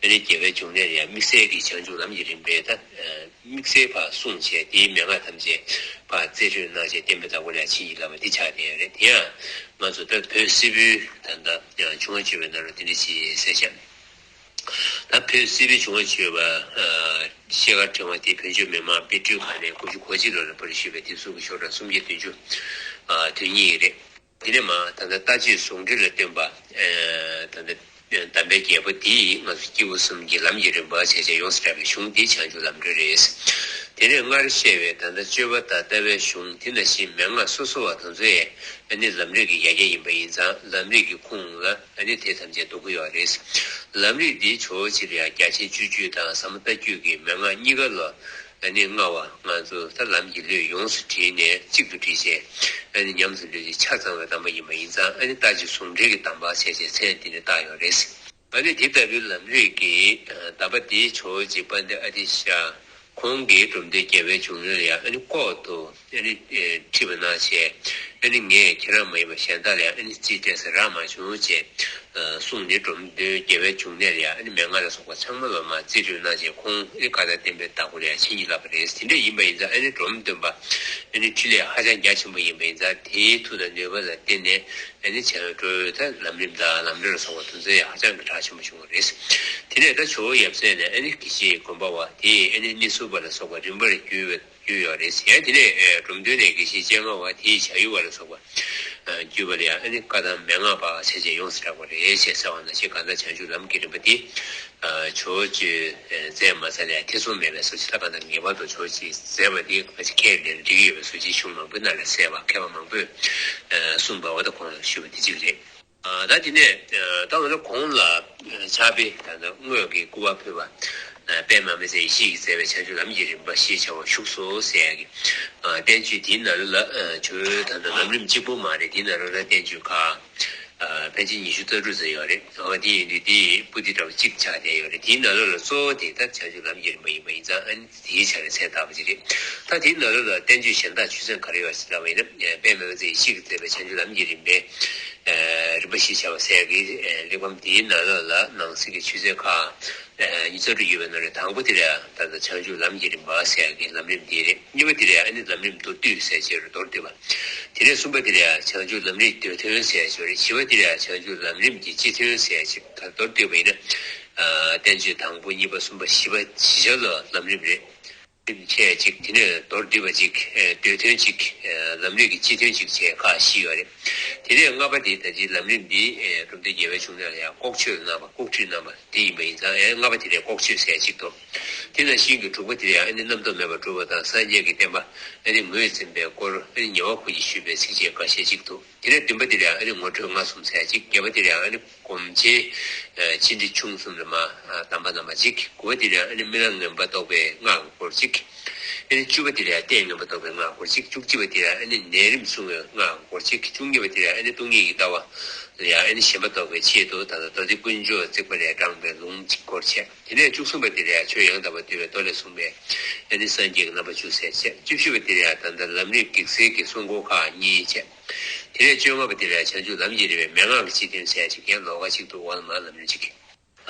ཨ་ནི་རྒྱལ་བའི་འབྱུང་གནས་ལ་ཡང་དམིགས་བསལ་གྱི་བྱང་ཆུབ་ལམ་གྱི་རིམ་པའི་ད་དམིགས་བསལ་ཕར་གསུངས་བྱས་དེའི་མན་ངག་ཐམས་ཅད་ཕར་རྩལ་སྤྲུགས་གནང་བྱས་བསྟན་པའི་བདག་པོ་ལ་བྱིན་གྱིས་བརླབས་པ་འདི་ཆགས་བསྡད་ཡོད་རེད། དེ་ཡང་ང་ཚོ་ད་བོད་སིལ་བུའི་ད་ལྟ་ཡང་བྱུང་བ་བརྗོད་པའི་ནང་ལ་དེ་འདྲ་ཞིག་གསལ་བཤད། ད་བོད་སིལ་བུའི་བྱུང་བ་བརྗོད་པ། ཤེལ་དཀར་ཕྲེང་བ་དེ་བོད་བརྒྱུད་མི་མང་དཔེ་སྐྲུན་ཁང་ནས་དགུ་བཅུ་གོ་གཅིག་ལོ་ལ་པར་ཞུས་པའི་དེབ་གཟུགས་ཀྱི་ཤོག་གྲངས་སུམ་བརྒྱ་བདུན་ཅུ་དོན་གཉིས་རེད། དེ་ནས་མ་ད་ལྟ་ལྟ་སྤྱོད་ཟུང་འབྲེལ་ལ་བསྟུན་པ། ད་ལྟ་གདམས་པའི་རྒྱལ་པོ་དེས་ང་ཚོ་སྐྱེས་བུ་གསུམ་གྱི་ལམ་གྱི་རིམ་པ་བྱས་བྱས་ཡོངས་སུ་གྲགས་པའི་གཞུང་དེ་བྱང་ཆུབ་ལམ་སྒྲོན་རེད། དེ་ནས་སྔར་བཤད་པའི་ད་ལྟ་སྤྱོད་པ་དང་ལྟ་བའི་གཞུང་དེ་ནང་བཞིན་མན་ངག་སོ་སོ་བ་དེ་ཚོ་ཡང་ཨ་ནི་ལམ་རིམ་གྱི་ཡ་གྱལ་ཡིན་པ་ཡིན་ཙང་ལམ་རིམ་གྱི་ཁུངས་ལ་ཨ་ནི་དེ་ཐམས་ཅད་འདུ་གི་ཡོད་རེད། ལམ་རིམ་འདིའི་ཇོ་བོ་རྗེ་ལ་ཡང་རྒྱ་ཆེན་སྤྱོད་བརྒྱུད་དང་ཟབ་མོ་ལྟ་བརྒྱུད་ཀྱི་མན་ངག་གཉིས་ཀ་ལ་ཨ་ནི་མངའ་བ་ང་ཚོ་ད་ལམ་གྱི་བློས་ཡོངས་སུ་དྲིལ་ནས་གཅིག་ཏུ་དྲིལ་བྱས་ཨ་ནི་ཉམས་སུ་ལེན་ཆ་ཚང་བའི་གདམས་པ་ཡིན་པ་ཡིན་ཙང་ཨ་ནི་ལྟ་སྤྱོད་ཟུང་འབྲེལ་གྱི་གདམས་པ་བྱས་བྱས་མཚན་འདི་ནས་བཏགས་ཡོད་རེད། ཨ་ནི་དེ་ལྟ་བུའི་ལམ་རིམ་གྱི་གདམས་པ་འདིའི་ཇོ་བོ་རྗེ་དཔལ་ལྡན་ཨ་ཏི་ཤ་ཁོང་གིས་འབྲོམ་སྟོན་རྒྱལ་བའི་འབྱུང་གནས་ལ་ཡང་ཨ་ནི་ལྐོག་ཏུ་ཨ་ནི་ཁྲིད་པ་གནང་བྱས། ཨ་ནི་ངས་ཁྱེད་རང་མ་ཡིན་པ་གཞན་དག་ལ་ཡང་ཨ་ནི་རྩིས་སྤྲད་ས་རག་མ་བྱུང་ཅེས་གསུངས་ནས། འབྲོམ་སྟོན་རྒྱལ་བའི་འབྱུང་གནས་ལ་ཡང་ཨ་ནི་མན་ངག་ལ་སོགས་པ་ཚང་མ་ལ་མར་རྩིས་སྤྲོད་གནང་རྗེས། ཁོང་ཨ་ནི་བཀའ་དང་བསྟན་པའི་བདག་པོ་ལ་ཡང་བྱིན་གྱིས་བརླབས་པ་རེད། དེ་འདྲ་ཡིན་པ་ཡིན་ཙང་ཨ་ནི་འབྲོམ་སྟོན་པ་ཨ་ནི་འཕྲིན་ལས་ཧ་ཅང་རྒྱ་ཆེན་པོ་ཡིན་པ་ཡིན་ཙང་། དེའི་མཐུ་དང་ནུས་པ་ལ་བརྟེན་ནས་ཨ་ནི་བྱ་བའི་འགྲོ་བའི་ད་ལམ་རིམ་དང་ལམ་རིམ་ལ་སོགས་པ་དེ་ཚོ་ཡང་ཧ་ཅང་གི་གྲགས་ཆེན་པོ་བྱུང་བ་རེད། དེ་ནས་ད་ཇོ་བོ་ཡབ་སྲས་ནས་ཨ་ནི་དགེ་བཤེས་དགོན་པ་བ་དེས་ཨ་ནི་སྣེ་ཟུར་པ་ལ་སོགས་པ་རིམ་པར་བརྒྱུད་པའི་བརྒྱུད་ཡོད་རེད། ཡང་དེ་ནས་ཨེ་འབྲོམ་སྟོན་ནས་དགེ་བཤེས་སྤྱན་སྔ་བ་དེས་བྱ་ཡུལ་བ་ལ་སོགས་པ་ཨ་བརྒྱུད་པ་ལ་ཡང་ཨ་ནི་བཀའ་གདམས་མན་ངག་པ་བྱས་རྗེས་ཡོངས་སུ་གྲགས་པ་རེད་ཅེས་གསལ་བ་ནང་བཞིན། གང་ལྟར་བྱང་ཆུབ་ལམ་གྱི་རིམ་པ་འདི་ཨ་ཇོ་བོ་རྗེས་མཛད་མ་ཚར་ལ་ཡང་ཐེ་ཚོམ་མེད་པའི་བཟོ་ཅིག་ད་གང་ལྟར་ངེས་པར་དུ་ཇོ་བོ་རྗེས་མཛད་པ་འདི་ཕལ་ཆེར་ཁས་ལེན་འགྲིག་གི་ཡོད་པའི་བཟོ་ཅིག་གཞུང་མང་པོའི་ནང་ལ་གསལ་བ། མཁས་པ་མང་པོས་ཨ་གསུངས་པ་འོ་ད་གོང་ལ་ཞུས་པ་འདི་གཅིག་རེད། ཨ་ད་དེ་ནས་ཨ་ད་འོ་ན་གོང་ལ་ཨ་ཕྱག་དཔེ་ད་ལྟ་དངོས་ཀྱི་སྐུ་པར་ཕུལ་བ། ཨ་དཔལ་མང་པོའི་ཚེ་ཡེ་ཤེས་ཀྱིས་མཛད་པའི་བྱང་ཆུབ་ལམ་གྱི་རིམ་པ་ཞེས་བྱ་བ་བཞུགས་སོ་ཟེར་ཡག་གི་ཨ་བསྟན་བཅོས་དེའི་ནང་ལོགས་ལ་ཨ་ཇོ་བོའི་ད་ལྟ་ལམ་རིམ་གཅིག་པོ་མ་རེད། དེའི་ནང་ལོགས་ལ་བསྟན་བཅོས་ཁག་ཨ་ཕལ་ཆེར་ཉི་ཤུ་རྩ་དྲུག་ཙམ་ཡོད་རེད། འོ་དེ་ཡིན་དུས་དེའི་པོ་ཏི་འདྲ་བ་གཅིག་ཆགས་བསྡད་ཡོད་རེད། དེའི་ནང་ལོགས་ལ་གཙོ་བོ་དེ་ད་བྱང་ཆུབ་ལམ་གྱི་རིམ་པ་ཡིན་པ་ཡིན་ཙང་ཨ་ནི་དེའི་ཆ་ནས་མཚན་བཏགས་པ་ཅིག་རེད། ད་དེའི་ནང་ལོགས་ལ་བསྟན་བཅོས་གཞན་དག་ཆོས་ཚན་ག་རེ་ཡོད་ཟེར་ལབ་པ་ཡིན་ན། དཔལ་མང་པོའི་ཚེ་ཡེ་ཤེས་ཀྱིས་མཛད་པའི་བྱང་ཆུབ་ལམ་གྱི་རིམ་པའི་ཨ་རིམ་པ་ཞེས་བྱ་བ་ཟེར་གྱི་ཨ་གླེགས་བམ་དེའི་ནང་ལོགས་ལ་ནང་གསེས་ཀྱི་ཆོས་ཚན་ཁག་ཨ་ཉི་ཤུ་རྩ་དྲུག་ཡོད་པའི་ནང་ནས་དང་པོ་དེ་ལ་ད་ལྟ་བྱང་ཆུབ་ལམ་གྱི་རིམ་པ་ཟེར་གྱི་ལམ་རིམ་དེ་རེད། གཉིས་པ་དེ་ལ་ཨ་ནི་ལམ་རིམ་མདོར་བསྡུས་ཟེར་བྱས་རེད། མདོར་བསྡུས་པ། དེ་ནས་གསུམ་པ་དེ་ལ་བྱང་ཆུབ་ལམ་རིམ་མདོ་དོན་ཟེར་བྱས་རེད། བཞི་པ་དེ་ལ་བྱང་ཆུབ་ལམ་རིམ་གྱི་སྤྱི་དོན་ཟེར་བྱས། ད་མདོར་བསྡུས་པ་ཡིན་ན་ཨ་བསྟན་བཅོས་དང་པོ་གཉིས་པ་གསུམ་པ་བཞི་པ་བཞི་ཆ་ལ་ལམ་རིམ་རེད། རིམ་བྱས་གཅིག་དེ་ནས་མདོར་བསྡུས་པ་གཅིག་ཨེ་མདོ་དོན་གཅིག་ཨེ་ལམ་རིམ་གྱི་སྤྱི་དོན་གཅིག་བྱས་ཁག་བཞི་ཡོད་རེད། དེ་ནས་ལྔ་པ་དེ་ད་ཅི་ལམ་རིམ་འདི་ཨེ་འབྲོམ་སྟོན་རྒྱལ་བའི་འབྱུང་གནས་ལ་ཡང་ལྐོག་ཆོད་གནང་བ། ལྐོག་ཁྲིད་གནང་བ་དེ་ཡིན་པ་ཡིན་ཙང་། ཨེ་ལྔ་པ་དེ་ལས་ལྐོག་ཆོད་ཟེར་གཅིག་འདུག་དེ་ནང་བཞིན་གྱི་དྲུག་པ་དེ་ལ་ཡང་ཨ་ནི་རྣམ་རྟོག་མེད་པར་སྒྲུབ་པ་དང་། སངས་རྒྱས་ཀྱི་བསྟན་པ་ཨ་ནི་ངོས་འཛིན་པའི་སྐོར་ཨ་ནི་ཉེ་བར་མཁོ་ཞེས་ཞུས་པའི་ཚིགས་བཅད་འགའ་ཤས་གཅིག་འདུག་དེ་ནས་བདུན་པ་དེ་ལ་ཡང་ཨ་ནི་ངོ་སྤྲོད་ལྔ་གསུམ་ཟེར་གཅིག་བརྒྱད་པ་དེ་ལ་ཡང་ཨ་ནི་སྒོམ་ཆེན་ཨ་ཆེ་འབྲིང་ཆུང་གསུམ་ལ་མར་ཨ་གདམས་པ་གནང་བ་གཅིག་དགུ་པ་དེ་ལ་ཡང་ཨ་ནི་རྨི་ལམ་ངན་པ་རྟོགས་པའི་སྔགས་ཀྱི་སྐོར་གཅིག་ཨ་ནི་བཅུ་པ་དེ་ལ་ཡང་ལྟས་ངན་པ་རྟོགས་པའི་སྔགས་སྐོར་གཅིག་བཅུ་གཅིག་པ་དེ་ལ་ཡང་ཨ་ནི་ནད་རིམས་སྲུང་བའི་སྔགས་སྐོར་གཅིག་བཅུ་གཉིས་པ་དེ་ལ་ཡང་ཨ་ནི་སྟོང་ཉིད་ཀྱི་ལྟ་བ་ལ་ཡང་ཨ་ནི་ཞེན་པ་རྟོགས་པའི་ཆེད་དུ་ད་ལྟ་མདོ་སྡེ་དཀོན་མཆོག་བརྩེགས་པ་ལས་དྲངས་པའི་ལུང་གཅིག་སྐོར་བྱས། དེ་ནས་བཅུ་གསུམ་པ་དེ་ལ་ཡང་ཆོས་ཡང་དག་པར་འདུལ་བའི་མདོ་ལས་གསུངས་པའི་ཨ་ནི་སངས་རྒྱས་ཀྱི་རྣམ་པ་བཅུ་ཟེར་བྱས། བཅུ་བཞི་པ་དེ་ལ་ཡང་ད་ལྟ་ལམ་རིམ་གེགས་སེལ་གྱི་གསུང་འཁོར་ཁག་གཉིས་བྱས། དེ་ནས་བཅོ་ལྔ་པ་དེ་ལ་ཡང་བྱང་ཆུབ་ལམ་གྱི་རིམ་པའི་མན་ངག་གི་སྤྱི་དོན་ཟེར་ཅིག་ཡང་ལོགས་ཀ་གཅིག་འདུག་འོག་ལ་མར་ལམ་རིམ་གཅིག་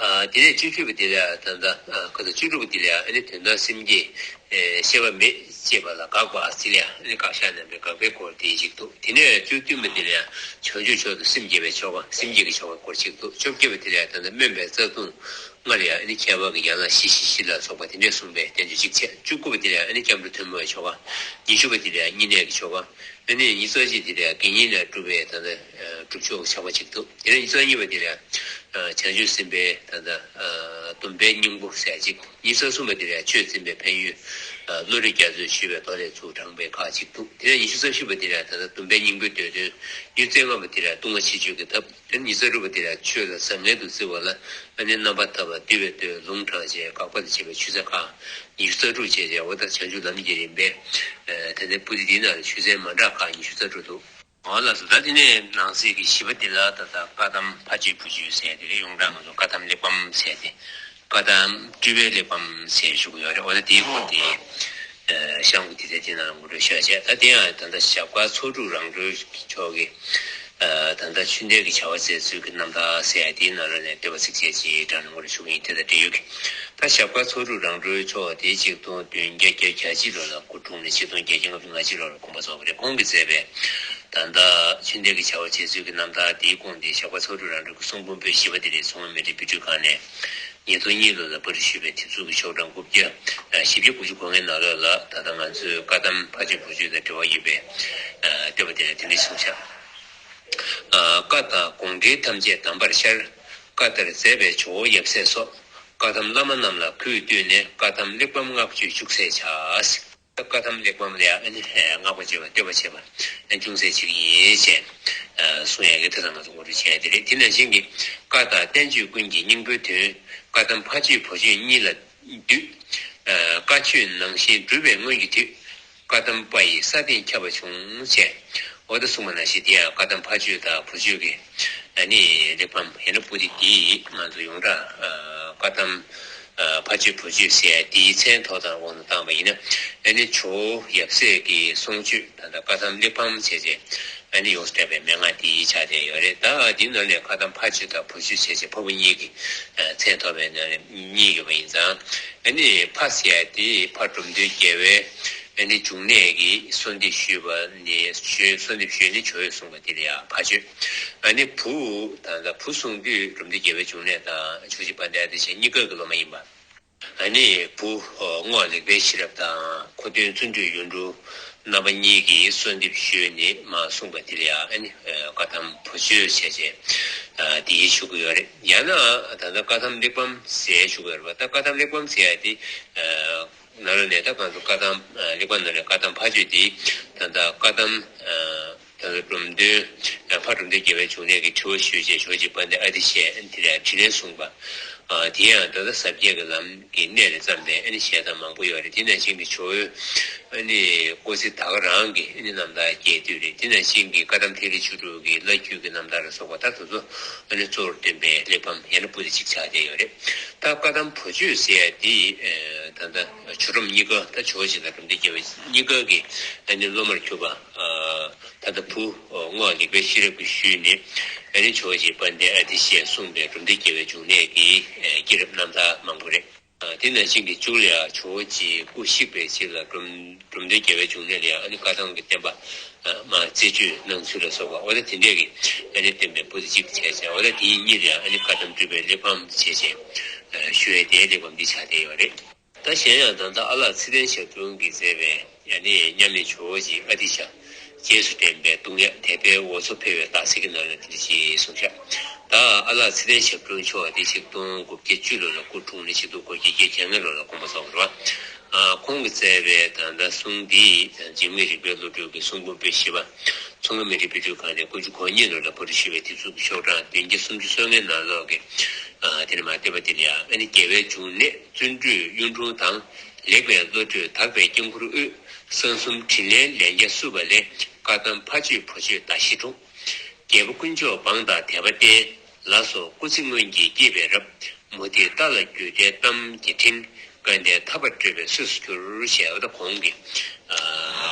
ཨ་དེ་ནས་བཅུ་བཞི་པ་དེ་ལ་ཡང་ད་ལྟ་ཨ་ཁ་ཚ་བཅུ་དྲུག་པ་དེ་ལ་ཡང་ཨ་ནི་དོན་དམ་སེམས་བསྐྱེད་ཨེ་ཤེས་པ་མེད་ཅེས་པ་ལ་དགག་པ་ཟེར་ཡ། ཨ་ནི་དགག་བཞག་གནང་བའི་དགག་པའི་སྐོར་དེ་གཅིག་འདུག་དེ་ནས་བཅུ་བདུན་པ་དེ་ལ་ཡང་བྱང་ཆུབ་མཆོག་ཏུ་སེམས་བསྐྱེད་པའི་ཆོ་ག་སེམས་བསྐྱེད་ཀྱི་ཆོ་ག་སྐོར་གཅིག་འདུག་བཅོ་བརྒྱད་པ་དེ་ལ་ཡང་ད་ལྟ་སྨོན་པའི་རྩ་ལྟུང་། སྔར་ཡང་ཨ་ནི་ཁྱད་པར་གྱི་ཡན་ལག་བཞི་བཞི་བཞི་ལ་སོགས་པ་དེ་འདྲས་གསུངས་པའི་བསྟན་བཅོས་གཅིག་བྱས། བཅུ་དགུ་པ་དེ་ལ་ཡང་ཨ་ནི་སྐྱབས་འགྲོ་ཐུན་མོང་བའི་ཆོ་ག་ཉི་ཤུ་པ་དེ་ལ་ཡང་བསྙེན་གནས་ཀྱི་ཆོ་ག་ཨ་ནི་ཉི་ཤུ་རྩ་གཅིག་དེ་ལ་ཡང་དགེ་བསྙེན་ལས་གྲུབ་པའི་ད་ལྟ་སྒྲུབ་མཆོག་གི་ཆོ་ག་གཅིག་འདུག་དེ་ནས་ཉི་ཤུ་རྩ་གཉིས་པ་དེ་ལ་ཡང་བྱང་ཆུབ་སེམས་དཔའི་ད་ལྟ་སྡོམ་པའི་སྙིང་པོ་ཟེར་གཅིག་ཉི་ཤུ་རྩ་གསུམ་པ་དེ་ལ་ཡང་ཆོས་འཛིན་པའི་ཕན་ཡོན་བློ་གྲོས་རྒྱ་མཚོས་ཞུས་པའི་མདོ་ལས་ཚུར་དྲངས་པའི་ཁག་གཅིག་འདུག་དེ་ནས་ཉི་ཤུ་རྩ་བཞི་པ་དེ་ལ་ཡང་ད་ལྟ་སྡོམ་པའི་སྙིང་པོའི་མདོའི་དོན། ཉི་ཤུ་རྩ་ལྔ་པ་དེ་ལ་ལྟུང་བ་ཕྱིར་བཅོས་ཀྱི་ཐབས། དེ་ནས་ཉི་ཤུ་རྩ་དྲུག་པ་དེ་ལ་ཆོས་ལ་བཟང་ངན་དུ་བརྩི་བ་ལ་ཨ་ནི་རྣམ་པར་ཐར་པ་འདུལ་བའི་མདོའི་ལུང་དྲངས་བྱས། དགག་པ་དང་བཅས་པའི་ཆོས་ཚན་ཁག་ཉི་ཤུ་རྩ་དྲུག་བཅས་ཏེ། འོ་ད་བྱང་ཆུབ་ལམ་གྱི་རིམ་པའི་ཨ་དེ་ནས་པོ་ཏི་འདིའི་ནང་ལ་ཆོས་ཚན་མ་འདྲ་ཁག་ཉི་ཤུ་རྩ་དྲུག་འདུག་འོ་ལགས་སོ། ད་དེ་ནས་ནང་གསེས་ཀྱི་བཞི་པ་དེ་ལ་ད་ལྟ་བཀའ་གདམས་ཕ་ཆོས་བུ་ཆོས་ཟེར་དེ་རེད། ཡོངས་གྲགས་ང་ཚོ་བཀའ་གདམས་གླེགས་བམ་ཟེར་ཏེ། བཀའ་གདམས་སྤྲུལ་པའི་གླེགས་བམ་ཟེར་ཞུ་གི་ཡོད་རེད། འོ་ད་དེའི་སྐོར་དེ་ཨ་ཤང་གི་དེ་ཚེ་དེ་ནང་ལ་ངོ་སྤྲོད་ཞུ་བྱས། ད་དེ་ཡང་ད་ལྟ་ཞབས་དཀར་ཚོགས་དྲུག་རང་གྲོལ་མཆོག་གི་ཨ་ད་ལྟ་ཆོས་འདས་ཀྱི་བྱ་བ་མཛད་ཚུལ་གྱི་རྣམ་ཐར་ཟེར་ཡ་དེའི་ནང་ལོགས་ནས་བསྟོད་པ་ཚིགས་བཅད་ཅིག་དྲངས་ནས་ངོ་སྤྲོད་ཞུ་གི་ཡིན། དེ་དང་འབྲེལ་ཡོད་ཀྱི། ད་ཞབས་དཀར་ཚོགས་དྲུག་རང་གྲོལ་མཆོག་དེ་ཆིག་སྟོང་བདུན་བརྒྱ་བརྒྱད་ཅུ་གྱ་གཅིག་ལོ་ལ་སྐུ་འཁྲུངས་ནས་ཆིག་སྟོང་བརྒྱད་བརྒྱ་ལྔ་བཅུ་ང་གཅིག་ལོ་ལ་དགོངས་པ་རྫོགས་པ་རེད། ཁོང་གིས་མཛད་པའི་ད་ལྟ་ཆོས་འདས་ཀྱི་བྱ་བ་བྱེད་ཚུལ་གྱི་རྣམ་ཐར་དེའི་སྐོར་དེ་ཞབས་དཀར་ཚོགས་དྲུག་རང་གྲོལ་གྱི་གསུང་འབུམ་པོད་བཞི་པ་དེ་རེད། མཚོ་སྔོན་མི་རིགས་བོད་ཕྲུག་ཁང་ནས་ཉིས་སྟོང་གཉིས་ལོ་ལ་པར་ཞུས་པའི་དེབ་གཟུགས་ཀྱི་ཤོག་གྲངས་དགུ་བརྒྱ་བཞི་བཅུ་གོ་ལྔའི་ནང་ལོགས་ལ་ད་ལྟ་ང་ཚོའི་བཀའ་གདམས་ཕ་ཆོས་བུ་ཆོས་དང་འབྲེལ་བ་ཡོད་པའི་བསྟོད་པ་དེ་ལ་དེ་འདྲ་གསུངས་བཞག་བཀའ་དང་དགོངས་འགྲེལ་ཐམས་ཅད་གདམས་པར་ཤར། བཀའ་ལྟར་མཛད་པའི་ཇོ་བོ་ཡབ་སྲས་སོགས། བཀའ་གདམས་བླ་མ་རྣམས་ལ་གུས་བཏུད་ནས། བཀའ་གདམས་གླེགས་བམ་བསྔགས་བརྗོད་བཅུག་གསལ་བྱ། བཀའ་གདམས་གླེགས་བམ་ལ་ཡང་ཨ་ནི་བསྔགས་པ་བརྗོད་པ་བསྟོད་པ་བྱེད་པ་ཅུང་ཟད་ཅིག་ཡིན་ཞེས་གསུང་ཡག་གི་དེ་ཚོ་ང་ཚོ་ངོ་སྤྲོད་བྱེད་ཡག་དེ་རེད། དེ་ནང་བཞིན་གྱི་བཀའ་དང་བསྟན་བཅོས་ཀུན་གྱི་སྙིང་པོའི་དོན། བཀའ་གདམས་ཕ་ཆོས་བུ་ཆོས་གཉིས་ལ་འདུད། བཀའ་ཆོས་ནང་བཞིན་སྒྲུབ་པའི་སྔོན་གྱི་དུས། བཀའ་གདམས་པ་ཡི་ས་སྟེང་ཁྱབ་པ་བྱུང་བྱས། འོ་ད་གསུངས་པ་ནང་བཞིན་དེ་ཡང་བཀའ་གདམས་ཕ་ཆོས་དང་བུ་ཆོས་ཀྱི་ཨ་ནི་གླེགས་བམ་ཡང་ན་པོ་ཏི་འདི་ང་ཚོ་ཡོངས་གྲགས་ཨ་བཀའ་གདམས་ཨ་ཕ་ཆོས་བུ་ཆོས་ཟེར་ཡ་དེའི་མཚན་ཐོག་དང་འོག་ཏུ་བཏང་བ་ཡིན་ན། ཨ་ནི་ཇོ་བོ་ཡབ་སྲས་ཀྱི་གསུང་ཆོས་ད་ལྟ་བཀའ་གདམས་གླེགས་བམ་བྱས་རྗེས་ ཨ་ནི་ཡོངས་སུ་གྲགས་པའི་མན་ངག་དེ་ཆགས་བསྡད་ཡོད་རེད། ད་འདི་ནང་ནས་བཀའ་གདམས་ཕ་ཆོས་དང་བུ་ཆོས་བྱས་བྱས་ཕ་བུ་གཉིས་ཀྱི་མཚན་ཐོབ་པའི་ནང་ནས་གཉིས་ཡོད་པ་ཡིན་ཙང་། ཨ་ནི་ཕ་ཟེར་ཡ་དེ་ཕ་འབྲོམ་སྟོན་རྒྱལ་བའི་ཨ་ནི་འབྱུང་གནས་ཀྱི་གསོལ་འདེབས་ཞུས་པ་ནས་ཞུས་གསོལ་འདེབས་ཞུས་ནས་ཇོ་བོས་གསུངས་པ་དེ་ལ་ཡང་ཕ་ཆོས། ཨ་ནི་བུ་ད་ལྟ་བུ་གསུངས་དུས་འབྲོམ་སྟོན་རྒྱལ་བའི་འབྱུང་གནས་དང་ཇོ་བོ་རྗེ་དཔལ་ལྡན་ཨ་ཏི་ཤ་གཉིས་ཀ་གི་སློབ་མ་ཡིན་པ། ཨ་ནི་བུ་རྔོག་ལེགས་པའི་ཤེས་རབ་དང་ཁོ་སྟོན་བརྩོན་འགྲུས་གཡུང་དྲུང་རྣམ་པ་གཉིས་ཀྱིས་གསོལ་འདེབས་ཞུས་ནས་མར་གསུངས་པ་དེ་ལ་ཡང་ཨ་ནི་བཀའ་གདམས་བུ་ཆོས་བྱས་བྱས་དེ་ཞུ་གི་ཡོད་རེད། ཡང་ན་ད་ལྟ་བཀའ་གདམས་གླེགས་བམ་ཟེར་ཞུ་གི་ཡོད་རེད་པ། ད་བཀའ་གདམས་གླེགས་བམ་ཟེར་ཡ་དེ་ནང་ལོགས་ནས་ད་གང་དུ་བཀའ་གདམས་གླེགས་བམ་ནང་ནས་བཀའ་གདམས་ཕ་ཆོས་དེ་ད་ལྟ་བཀའ་གདམས། ད་ལྟ་འབྲོམ་སྟོན། ཕ་འབྲོམ་སྟོན་རྒྱལ་བའི་འབྱུང་གནས་ཀྱི་དྲི་བ་ཞུས་རྗེས་ཇོ་བོ་རྗེ་དཔལ་ལྡན་ཨ་ཏི་ཤས་དེ་ལ་དྲིས་ལན་གསུངས་པ། དེ་ཡང་ད་ལྟ་ཟབ་རྒྱས་ཀྱི་ལམ་གྱི་གནད་ལས་བརྩམས་པའི་ཨ་ནི་ཞལ་ཐང་མང་པོ་ཡོད་རེད། དེ་ནང་བཞིན་གྱི་ཇོ་བོའི་ཨ་ནི་སྐུ་ཚེ་ད་ག་རང་གི་ཨ་ནི་རྣམ་ཐར་རྒྱས་བསྡུས་རེད། དེ་ནང་བཞིན་གྱི་བཀའ་གདམས་ཐིག་ལེ་བཅུ་དྲུག་གི་བླ་བརྒྱུད་ཀྱི་རྣམ་ཐར་ལ་སོགས་པ་ད་དེ་ཚོ་ཨ་ནི་གཙོ་བོར་སྟོན་པའི་གླེགས་བམ་ཡང་ན་པོ་ཏི་གཅིག་ཆགས་བསྡད་ཡོད་རེད། ད་བཀའ་གདམས་བུ་ཆོས་ཟེར་ཡ་དེ་ད་ལྟ་ཇོ་འབྲོམ་གཉིས་ཀ་ད་ཇོ་བོ་རྗེ་དང་འབྲོམ་སྟོན་རྒྱལ་བའི་གཉིས་ཀ་གི་ཨ་ནི་སློབ་མར་གྱུར་པ། ད་ལྟ་བུ་རྔོག་ལེགས་པའི་ཤེས་རབ་ཀྱིས་ཞུས་ནས་ཨ་ནི་ཇོ་བོ་རྗེ་དཔལ་ལྡན་ཨ་ཏི་ཤས་གསུངས་པའི་འབྲོམ་སྟོན་རྒྱལ་བའི་འབྱུང་གནས་ཀྱི་སྐྱེས་རབས་རྣམ་ཐར་མང་པོ་རེད། དེ་ནང་བཞིན་གྱི་མཇུག་ལ་ཡང་ཇོ་བོ་རྗེའི་སྐུ་གཤེགས་པའི་རྗེས་ལ་འབྲོམ་འབྲོམ་སྟོན་རྒྱལ་བའི་འབྱུང་གནས་ལ་ཡང་ཨ་ནི་བཀའ་གདམས་ཀྱི་བསྟན་པ་མར་རྩད་གཅོད་གནང་ཚུལ་ལ་སོགས་པ་འོ་ད་དེ་འདྲས་ཀྱི་ཨ་ནི་བསྟན་པའི་པོ་ཏི་གཅིག་བྱས་བྱས་འོ་ད་དེའི་གཉིས་ལ་ཡང་ཨ་ནི་བཀའ་གདམས་སྤྲུལ་པའི་གླེགས་བམ་བྱས་བྱས་ཞུ་བའི་དེའི་གླེགས་བམ་འདི་ཆགས་བསྡད་ཡོད་རེད། ད་གཞན་ཡང་ད་ལྟ་ཨ་ལགས་ཚེ་བརྟན་ཞབས་དྲུང་གིས་མཛད་པའི་ཡ་ནི་མཉམ་མེད་ཇོ་བོ་རྗེ་ཨ་ཏི་ཤ་རྗེས་སུ་དྲན་པའི་བཏུང་ཡ་དད་པའི་འོ་མཚོ་འཕེལ་བའི་རྟགས་གསལ་གྱི་ནང་ལ་དེ་འདྲ་ཞིག་གསུངས་ཤག་ད་ཨ་ལགས་ཚེ་བརྟན་ཞབས་དྲུང་མཆོག་དེ་ཆིག་སྟོང་དགུ་བརྒྱ་བཅུ་ལོ་ལ་སྐུ་འཁྲུངས་ནས་ཆིག་སྟོང་དགུ་བརྒྱ་བརྒྱད་ཅུ་གྱ་ལྔ་ལོ་ལ་དགོངས་པ་རྫོགས་པ་རེད་བ། ཁོང་གིས་མཛད་པའི་ད་ལྟ་གསུང་འདི་འཇིགས་མེད་རིག་པའི་བློ་གྲོས་ཀྱི་གསུང་འབུམ་པོད་བཞི་པ། མཚོ་སྔོན་མི་རིགས་དཔེ་སྐྲུན་ཁང་ནས་དགུ་བཅུ་གོ་གཉིས་ལོ་ལ་པར་སྐྲུན་ཞུས་པའི་དེབ་གཟུགས་ཀྱི་ཤོག་གྲངས་བདུན་བརྒྱ་སུམ་ཅུ་སོ་ལྔའི་ནང་ལོགས་ཀྱི་དེ་ནས་མར་བལྟས་པ་དེ་ལ་ཡང་ཨ་ནི་རྒྱལ་བའི་འབྱུང་གནས་བརྩོན་འགྲུས་གཡུང་དྲུང་དང་། ལེགས་པའི་བློ་གྲོས་དག་པའི་དཀྱིལ་འཁོར་དབུས། གསང་གསུམ་དྲིན་ལན་ལན་བརྒྱ་བསུ་བ་ལས། བཀའ་གདམས་ཕ་ཆོས་བུ་ཆོས་ཟླ་བཞི་འཁྲུངས། རྒྱལ་པོ་དཀོན་མཆོག་འབངས་དང་དད་པ་བརྟན། ལ་སོགས་སྐུ་ཚེ་སྔོན་གྱི་སྐྱེས་པའི་རབས། མུ་སྟེགས་རྟ་ལ་རྒྱུད་སྡེའི་གཏམ་གྱི་ཕྲེང་། སྐལ་ལྡན་ཐར་པར་བགྲོད་པའི་གསོས་སུ་གྱུར། ཞེས་འོ་ད་གོང་གི་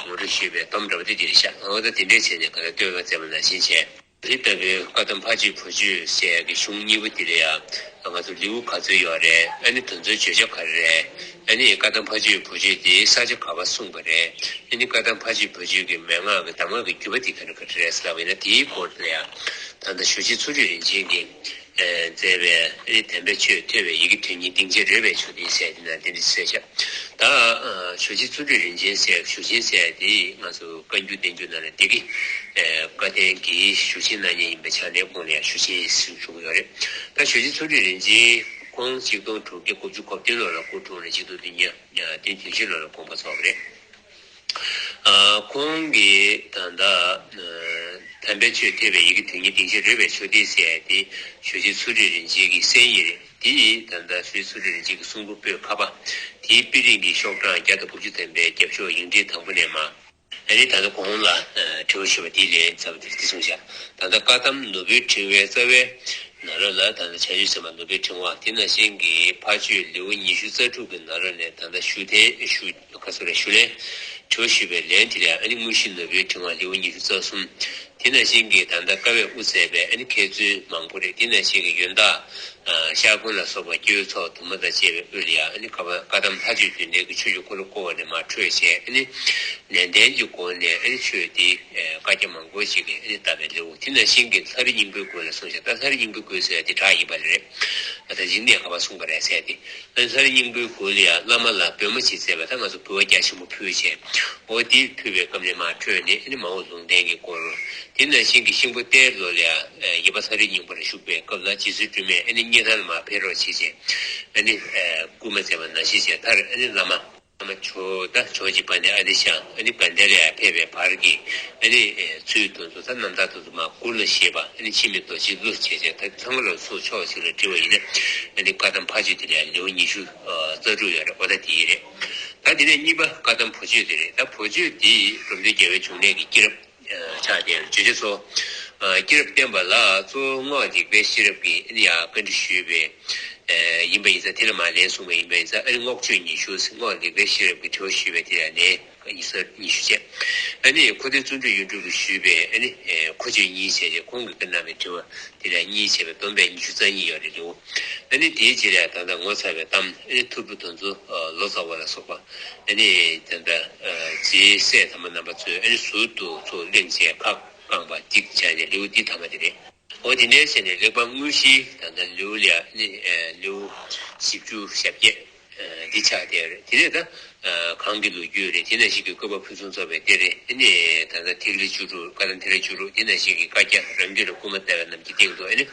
ངོ་སྤྲོད་ཞུས་པའི་སྡོམ་འདྲ་པོ་དེ་འདིར་བཞག་འོ་ད་དེ་འདྲའི་བྱས་ནས་ག་ལ་བསྟོད་པ་མཛད་པ་ནང་བཞིན་བྱས། དེ་ལྟ་བུའི་བཀའ་གདམས་ཕ་ཆོས་བུ་ཆོས་ཟེར་ཡག་གི་གཞུང་གཉིས་པོ་དེ་ལ་ཡང་ང་ཚོ་ལེའུ་ག་ཚོད་ཡོད་རེད། ཨ་ནི་དེ་ཚོའི་བརྗོད་བྱ་ག་རེ་རེད། ཨ་ནི་བཀའ་གདམས་ཕ་ཆོས་བུ་ཆོས་དེ་ས་ཆ་ག་པར་གསུངས་པ་རེད། ཨ་ནི་བཀའ་གདམས་ཕ་ཆོས་བུ་ཆོས་ཀྱི་མན་ངག་གི་གདམས་ངག་གི་བརྒྱུད་པ་དེ་ག་རེ་ག་རེ་རེད་ཟེར་ལབ་པ་ཡིན་ན། དེའི་སྐོར་ལ་ཡང་ད་ལྟ་ཞུ་བྱེད་མཚོ་སྒྲོན་རིན་ཆེན་གྱིས་མཛད་པའི་ཨ་ནི་དམ་པའི་ཆོས་ཐོས་པའི་ཡི་གེ་དོན་གཉིས་སྡིངས་ཆའི་རོལ་པའི་ཆོས་སྡེ་ཟེར་དེ་ན་དེ་འདྲ་ཟེར་ཤག་ད་ཞུ་བྱེད་མཚོ་སྒྲོན་རིན་ཆེན་ཟེར་ཞུ་ཆེན་ཟེར་དེ་ང་ཚོ་བཀའ་འགྱུར་བསྟན་འགྱུར་ནང་ལ་བདེ་སྐྱིད་བཀའ་བསྟན་གྱི་ཞུ་ཆེན་གནང་མཁན་ཡིན་པའི་ཆ་ནས་ཁོང་ལ་ཡང་ཞུ་ཆེན་ཞུ་ཞུ་གི་ཡོད་རེད། ད་ཞུ་ཆེན་མཚོ་སྒྲོན་རིན་ཆེན་ཁོང་ཆིག་སྟོང་དྲུག་བརྒྱ་དགུ་བཅུ་གོ་བདུན་ལོ་ལ་སྐུ་འཁྲུངས་ནས་ཆིག་སྟོང་བདུན་བརྒྱ་བདུན་ཅུ་དོན་བཞི་ལོ་ལ་དགོངས་པ་རྫོགས་པ་རེད། ཁོང་གིས་ད་ལྟ་དམ་པའི་ཆོས་ཐོས་པའི་ཡི་གེ་དོན་གཉིས་སྡིངས་ཆའི་རོལ་པའི་ཆོས་སྡེ་ཟེར་ཡ་དེ་ཞུ་བྱེད་མཚོ་སྒྲོན་རིན་ཆེན་གྱི་གསན་ཡིག་རེད། དེ་ཡིས་ད་ལྟ་ཞུ་བྱེད་མཚོ་སྒྲོན་རིན་ཆེན་གྱི་གསུང་འབུམ་པོད་ཁ་པ་དེའི་དཔེ་རིང་གི་ཤོག་གྲངས་བརྒྱ་དང་དགུ་བཅུ་ཐམ་པའི་རྒྱབ་ཤོག་ཡིག་ཕྲེང་དང་པོ་ནས་མར། ཨ་ནི་ད་ལྟ་གོང་ལ་དྲི་བ་ཞུས་པ་དེའི་ལན་ཚར་བ་དེ་དེ་གསུངས་བཞག་ད་ལྟ་བཀའ་གདམས་ནོར་བུའི་ཕྲེང་བའི་རྩ་བའི་ནང་ལོགས་ལ་ད་ལྟ་བྱ་ཡུལ་ཟེར་བ་ནོར་བུའི་ཕྲེང་བ་དེ་ནང་བཞིན་གྱི་ཕ་ཆོས་ལེའུ་ཉི་ཤུ་རྩ་དྲུག་གི་ནང་ལོགས་ནས་ད་ལྟ་ཞུ་ཐེངས་ཞུ་ཁ་སོ་རེ་ཞུ་ལན་དྲི་བ་ཞུས་པའི་ལན་དེ་ལ་ཨ་ནི་དངོས་གཞི་ནོར་བུའི་ཕྲེང་བ་ལེའུ་ཉི་ཤུ་རྩ་གསུམ། དེ་ནང་བཞིན་གྱི་ད་ལྟ་བཀའ་བས་དབུ་མཛད་པའི་ཨ་ནི་མཁས་བཙུན་མང་པོ་རེད། དེ་ནང་བཞིན་གྱི་ཡོན་བདག་ཤར་ཀུན་ལ་སོགས་པ་སྐྱེ་བོའི་ཚོགས་དུ་མ་དང་བཅས་པའི་དབུས་ལ་ཡང་ཨ་ནི་བཀའ་བཀའ་གདམས་ལྷ་ཆོས་བདུན་ལྡན་གྱི་ཆོས་ཀྱི་འཁོར་ལོ་བསྐོར་བ་ནས་མར་འཕྲོས་བྱས་ཨ་ནི་ནན་ཏན་གྱི་སྒོ་ནས་ཨ་ནི་ཆོས་འདི་བཀའ་རྒྱ་མང་པོ་ཞིག་གིས་ཨ་ནི་བཏབ་པའི་ལེའུ། དེ་ནང་བཞིན་གྱི་ལྷ་རི་སྙིང་པོའི་མགུར་ལ་གསུངས་ཤག་ད་ལྷ་རི་སྙིང་པོའི་མགུར་ཟེར་ཡ་དེ་བྲག་ཡིན་པ་རེད། ད་ལྟ་རིག་གནས་ག་པར་གསུངས་པ་རེད་ཟེར་ཏེ། ཨ་ནི་ལྷ་རི་སྙིང་པོའི་མགུར་ལ་ཡང་བླ་མ་ལ་འབོད་མོ་ཅིག་མཛད་པ་ད་ང་ཚོ་འབུལ་བ་རྒྱ་ཆེན་པོ་ཕུལ་བྱས། འོ་དེ་ཕུལ་བའི་སྐབས་ནས་མར་འཕྲོས་ནས་ཨ་ནི་མ་འོངས་ལུང་བསྟན་གྱི་སྐོར། དེ་ནང་བཞིན་གྱི་ཤིང་ཕོ་རྟའི་ལོ་ལ་ཡང་ཡིད་པ་ལྷ་རི་སྙིང་པོར་བཞུགས་པའི་སྐབས་ལ་རྗེ་བཙུན་སྒྲོལ་མས་ཨ་ནི་སྙེ་ཐར་ལ་མར་ཕེབས་རོགས་བྱེད་ཅེས་ཨ་ནི་སྐུལ་མ་མཛད་པ་ནང་བཞིན་བྱས་མཐར་ཨ་ནི་བླ་མ། བླ་མ་ཇོ་ད་ཇོ་བོ་རྗེ་དཔལ་ལྡན་ཨ་ཏི་ཤ་ཨ་ནི་དགའ་ལྡན་ལ་ཡང་ཕེབས་པའི་བར་གྱི་ཨ་ནི་ཚུལ་དེ་ཚོ་ད་རྣམ་ཐར་དེ་ཚོ་མར་མགུར་ལ་བཞེས་པ་ཨ་ནི་འཆི་མེད་རྡོ་རྗེའི་གླུ་བྱས་བྱས་ད་ཚང་མ་ལ་ཚུར་ཕྱོགས་གཅིག་ལ་བསྒྲིལ་བ་ཡིན་ན་ཨ་ནི་བཀའ་གདམས་ཕ་ཆོས་དེ་ལ་ཡང་ལེའུ་ཉི་ཤུ་རྩ་དྲུག་ཡོད་རེད། འོ་ད་དེ་ཡིན་རེད། ད་དེ་ནས་གཉིས་པ་བཀའ་གདམས་བུ་ཆོས་དེ་རེད། ད་བུ་ཆོས་དེ་འབྲོམ་སྟོན་རྒྱལ་བའི་འབྱུང་གནས་ཀྱི་སྐྱེས་རབས་ཆགས་བསྡད་ཡོད་རེད། བརྗོད་བྱ་ཚོ། སྐྱེས་རབས་བསྟན་པ་ལ་གཙོ་བོ་རྔོག་ལེགས་པའི་ཤེས་རབ་ཀྱིས་ཨ་ནི་ཡང་བཀའ་འདྲི་ཞུས་པའི་ཡིན་པ་ཡིན་ཙང་དེ་ལ་མར་ལན་གསུངས་པ་ཡིན་པ་ཡིན་ཙང་ཨ་ནི་རྔོག་ཆོས་ཉི་ཤུ་ཟེར་རྔོག་ལེགས་པའི་ཤེས་རབ་ཀྱིས་དྲི་བ་ཞུས་པའི་དེ་ལ་ལན་ ཉི་ཤུ་རྩ་ཉི་ཤུ་བྱས། ཨ་ནི་ཁོ་ཚོའི་བརྩོན་འགྲུས་ཡོངས་གྲུབ་ཀྱིས་ཞུས་པའི་ཨ་ནི་མཁོ་ཆོད་གཉིས་བྱས་རྗེས་ཁོང་གིས་བཀའ་གནང་བའི་དྲི་བ་དེ་ལ་གཉིས་བྱས་པའི་བསྡོམས་པས་ཉི་ཤུ་རྩ་གཉིས་ཡོད་རེད་འདུག་ཨ་ནི་དེའི་རྗེས་ལ་ད་ལྟ་ངོ་མཚར་བའི་གཏམ་ཨ་ནི་ཐོར་བུ་དོན་གཙོ་ལོ་ཙཱ་བ་ལ་སོགས་པ་ཨ་ནི་ད་ལྟ་རྗེ་སྲས་དམ་པ་རྣམ་པ་ཚོས་ཨ་ནི་ཟུར་དུ་ཚུར་གླེང་བྱས་ཁ་བསྐངས་པ་འགྲིག་བྱས་ནས་ལེའུ་འདི་ཐ་མ་དེ་རེད། འོ་དེ་འདྲའི་བྱས་ནས་གླེགས་བམ་དངོས་གཞིའི་ད་ལྟ་ལེའུ་ལ་ནི་ལེའུ་བཞི་བཅུ་ཞེ་བརྒྱད་འདི་ཆགས་བསྡད་ཡོད་རེད། དེ་ནས་ད་གང་གི་ལོ་རྒྱུས་རེད། དེ་ནང་བཞིན་གྱི་བཀོད་པ་ཕུན་སུམ་ཚོགས་པའི་གཏེར་རེད། ཨ་ནི་ད་ལྟ་ཐིག་ལེ་བཅུ་དྲུག་བཀའ་ཐང་ཐིག་ལེ་བཅུ་དྲུག་དེ་ནང་བཞིན་གྱི་བཀའ་རྒྱ་རང་རྒྱུད་ལ་བསྐུལ་མ་བསྩལ་བ་རྣམས་ཀྱི་སྟེང་དུ་ཨ་ནི་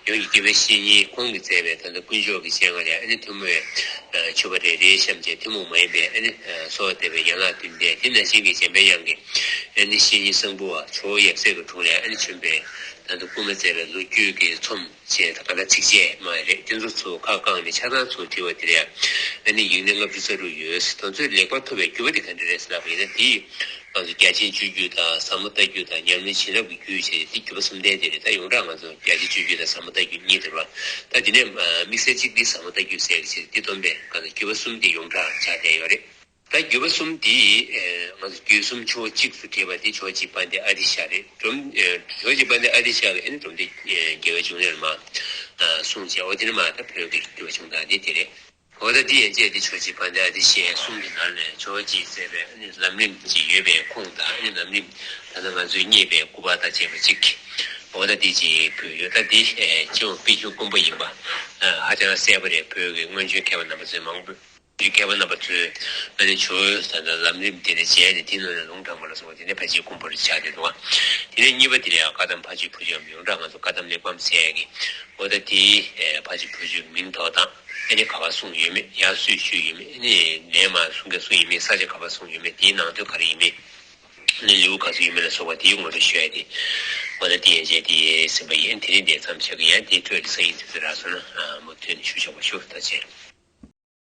ཡོངས་ཀྱི་དགེ་བའི་བཤེས་གཉེན་ཁོང་གིས་མཛད་པའི་ད་ལྟ་དཀོན་མཆོག་གི་སྤྱན་སྔར་ལས་ཨ་ནི་ཐུན་མོང་བའི་མཆོད་པ་རེ་རེ་བཤམས་བྱས་ཐུན་མོང་མ་ཡིན་པའི་ཨ་ནི་གསོལ་བ་འདེབས་པའི་ཡན་ལག་བདུན་ལྡན་དེ་ནང་བཞིན་གྱི་འཇམ་པའི་དབྱངས་ཀྱི་ཨ་ནི་བཤེས་གཉེན་བཟང་པོ་བ་ཇོ་བོ་ཡབ་སྲས་ཀྱི་དྲུང་ལས་ཨ་ནི་བྱོན་པའི་ད་ལྟ་བསྐུལ་མ་མཛད་པའི་ལོ་རྒྱུས་ཀྱི་ཚོམས་བྱས་ད་ག་ད་ཚིགས་བཅད་མ་རེད། དེ་ཚོ་ཚུར་ཁ་བསྐངས་ནས་ཆ་ཚང་ཚུར་བྲིས་པ་དེ་ལ་ཨ་ནི་ཡིག་སྣེ་ལྔ་བཅུ་རྩ་དྲུག་ཡོད། དེ་ཚོའི་ལེགས་པར་ཐོབ་པའི་བརྒྱུད་པ་དེ་ག་འདྲ་རེད་ཟེར་ལབ་པ་ཡིན་ན། དེ་ང་ཚོ་རྒྱ་ཆེན་སྤྱོད་བརྒྱུད་དང་ཟབ་མོ་ལྟ་བརྒྱུད་དང་ཉམས་ལེན་བྱིན་རླབས་ཀྱི་བརྒྱུད་བྱས་ཏེ་དེ་བརྒྱུད་པ་གསུམ་ལྡན་དེ་རེད། ད་ཡོངས་གྲགས་ང་ཚོ་རྒྱ་ཆེན་སྤྱོད་བརྒྱུད་དང་ཟབ་མོ་ལྟ་བརྒྱུད་གཉིས་དེ་རེད་བ། ད་དེ་ནས་དམིགས་བསལ་གཅིག་འདི་ཟབ་མོ་ལྟ་བརྒྱུད་ཟེར་གྱི་ཆེད་དེ་སྟོན་པས་ང་ཚོ་བརྒྱུད་པ་གསུམ་དེ་ཡོངས་གྲགས་ཆགས་བསྡད་ཡོད་རེད། ད་བརྒྱུད་པ་གསུམ་དེ་ང་ཚོ་བརྒྱུད་གསུམ་ཕྱོགས་གཅིག་ཏུ་བྲིས་པ་དེ་ཇོ་བོ་རྗེ་དཔལ་ལྡན་ཨ་ཏི་ཤ་རེད། ཇོ་ཇོ་བོ་རྗེ་དཔལ་ལྡན་ཨ་ཏི་ཤ་གིས་ཨ་ནི་སྒྲུབ་སྡེ་རྒྱལ་བའི་འབྱུང་གནས་ལ་མ་གསུངས་བྱས། འོ་དེ་ནི་མ་ད་བོད་ཀྱི་བརྒྱུད་པ་བྱུང་སྟངས་དེ་དེ་རེད། འོ་ད་འདི་ཡན་ཆད་དེ་ཇོ་བོ་རྗེ་དཔལ་ལྡན་ཨ་ཏི་ཤའི་གསུང་གི་ནང་ནས་ཇོ་བོ་རྗེས་མཛད་པའི་ཨ་ནི་ལམ་རིམ་ཅིག་ཡོད་པའི་ཁུངས་དང་ཨ་ནི་ལམ་རིམ་ད་ལྟ་ང་ཚོས་རྙེད་པའི་སྐུ་པར་དང་བཅས་པ་ཅིག་འོ་ད་འདི་ཅིག་བོད་ཡོད། ད་འདི་སྤྱི་ཡོངས་དཔེ་རྒྱུན་དཀོན་པོ་ཡིན་པ་ཧ་ཅང་གསལ་པོ་རེད། བོད་ཀྱི་སྔོན་བྱོན་མཁས་པ་རྣམ་པ་ཚོས་མང་པོས་མཁས་པ་རྣམ་པ་ཚོས་ཨ་ནི་ཇོ་བོའི་ད་ལམ་རིམ་དེ་ནས་མཇལ་ནས་དེ་ནང་ནས་ལུང་དྲངས་པ་ལ་སོགས་པ་དེ་ནས་ཕལ་ཆེར་དཀོན་པོ་རེ་ཆགས་བསྡད་འདུག་དེ་ནས་གཉིས་པ་དེ་ལ་ཡང་བཀའ་གདམས་ཕ་ཇོའི་བུ་ཆུང་ཡོངས་གྲགས་ང་ཚོ་བཀའ་གདམས་གླེགས་བམ་ཟེར་ཡ་གི་འོ་ད་དེའི་ཕ་ཇོའི་བུ་ཆུང་མིང་ཐོགས་དང་ཨ་ནི་ག་པར་གསུངས་ཡོད་མེད། ཡང་སུས་ཞུས་ཡོད་མེད། ཨ་ནི་ལན་མ་གསུང་མཁན་སུ་ཡིན་མིན། ས་ཆ་ག་པར་གསུངས་ཡོད་མེད། དེའི་ནང་དོན་ག་རེ་ཡིན་མིན། ཨ་ནི་ལེའུ་ག་ཚོད་ཡོད་མེད་ལ་སོགས་པ་དེའི་ངོ་སྤྲོད་ཞུ་ཡ་དེ་འོ་ད་དེ་ཡན་ཆད་དེ་ཟིན་པ་ཡིན། དེ་རིང་དེ་ཙམ་བྱ་གི་ཡིན། དེའི་འཕྲོས་ཀྱི་སང་ཉིན་དུས་ཚོད་རག་སོང་ན་མུ་མཐུད་ནས་ཞུ་ཆོག་པ་ཞུ། ཐུགས་རྗེ་ཆེ།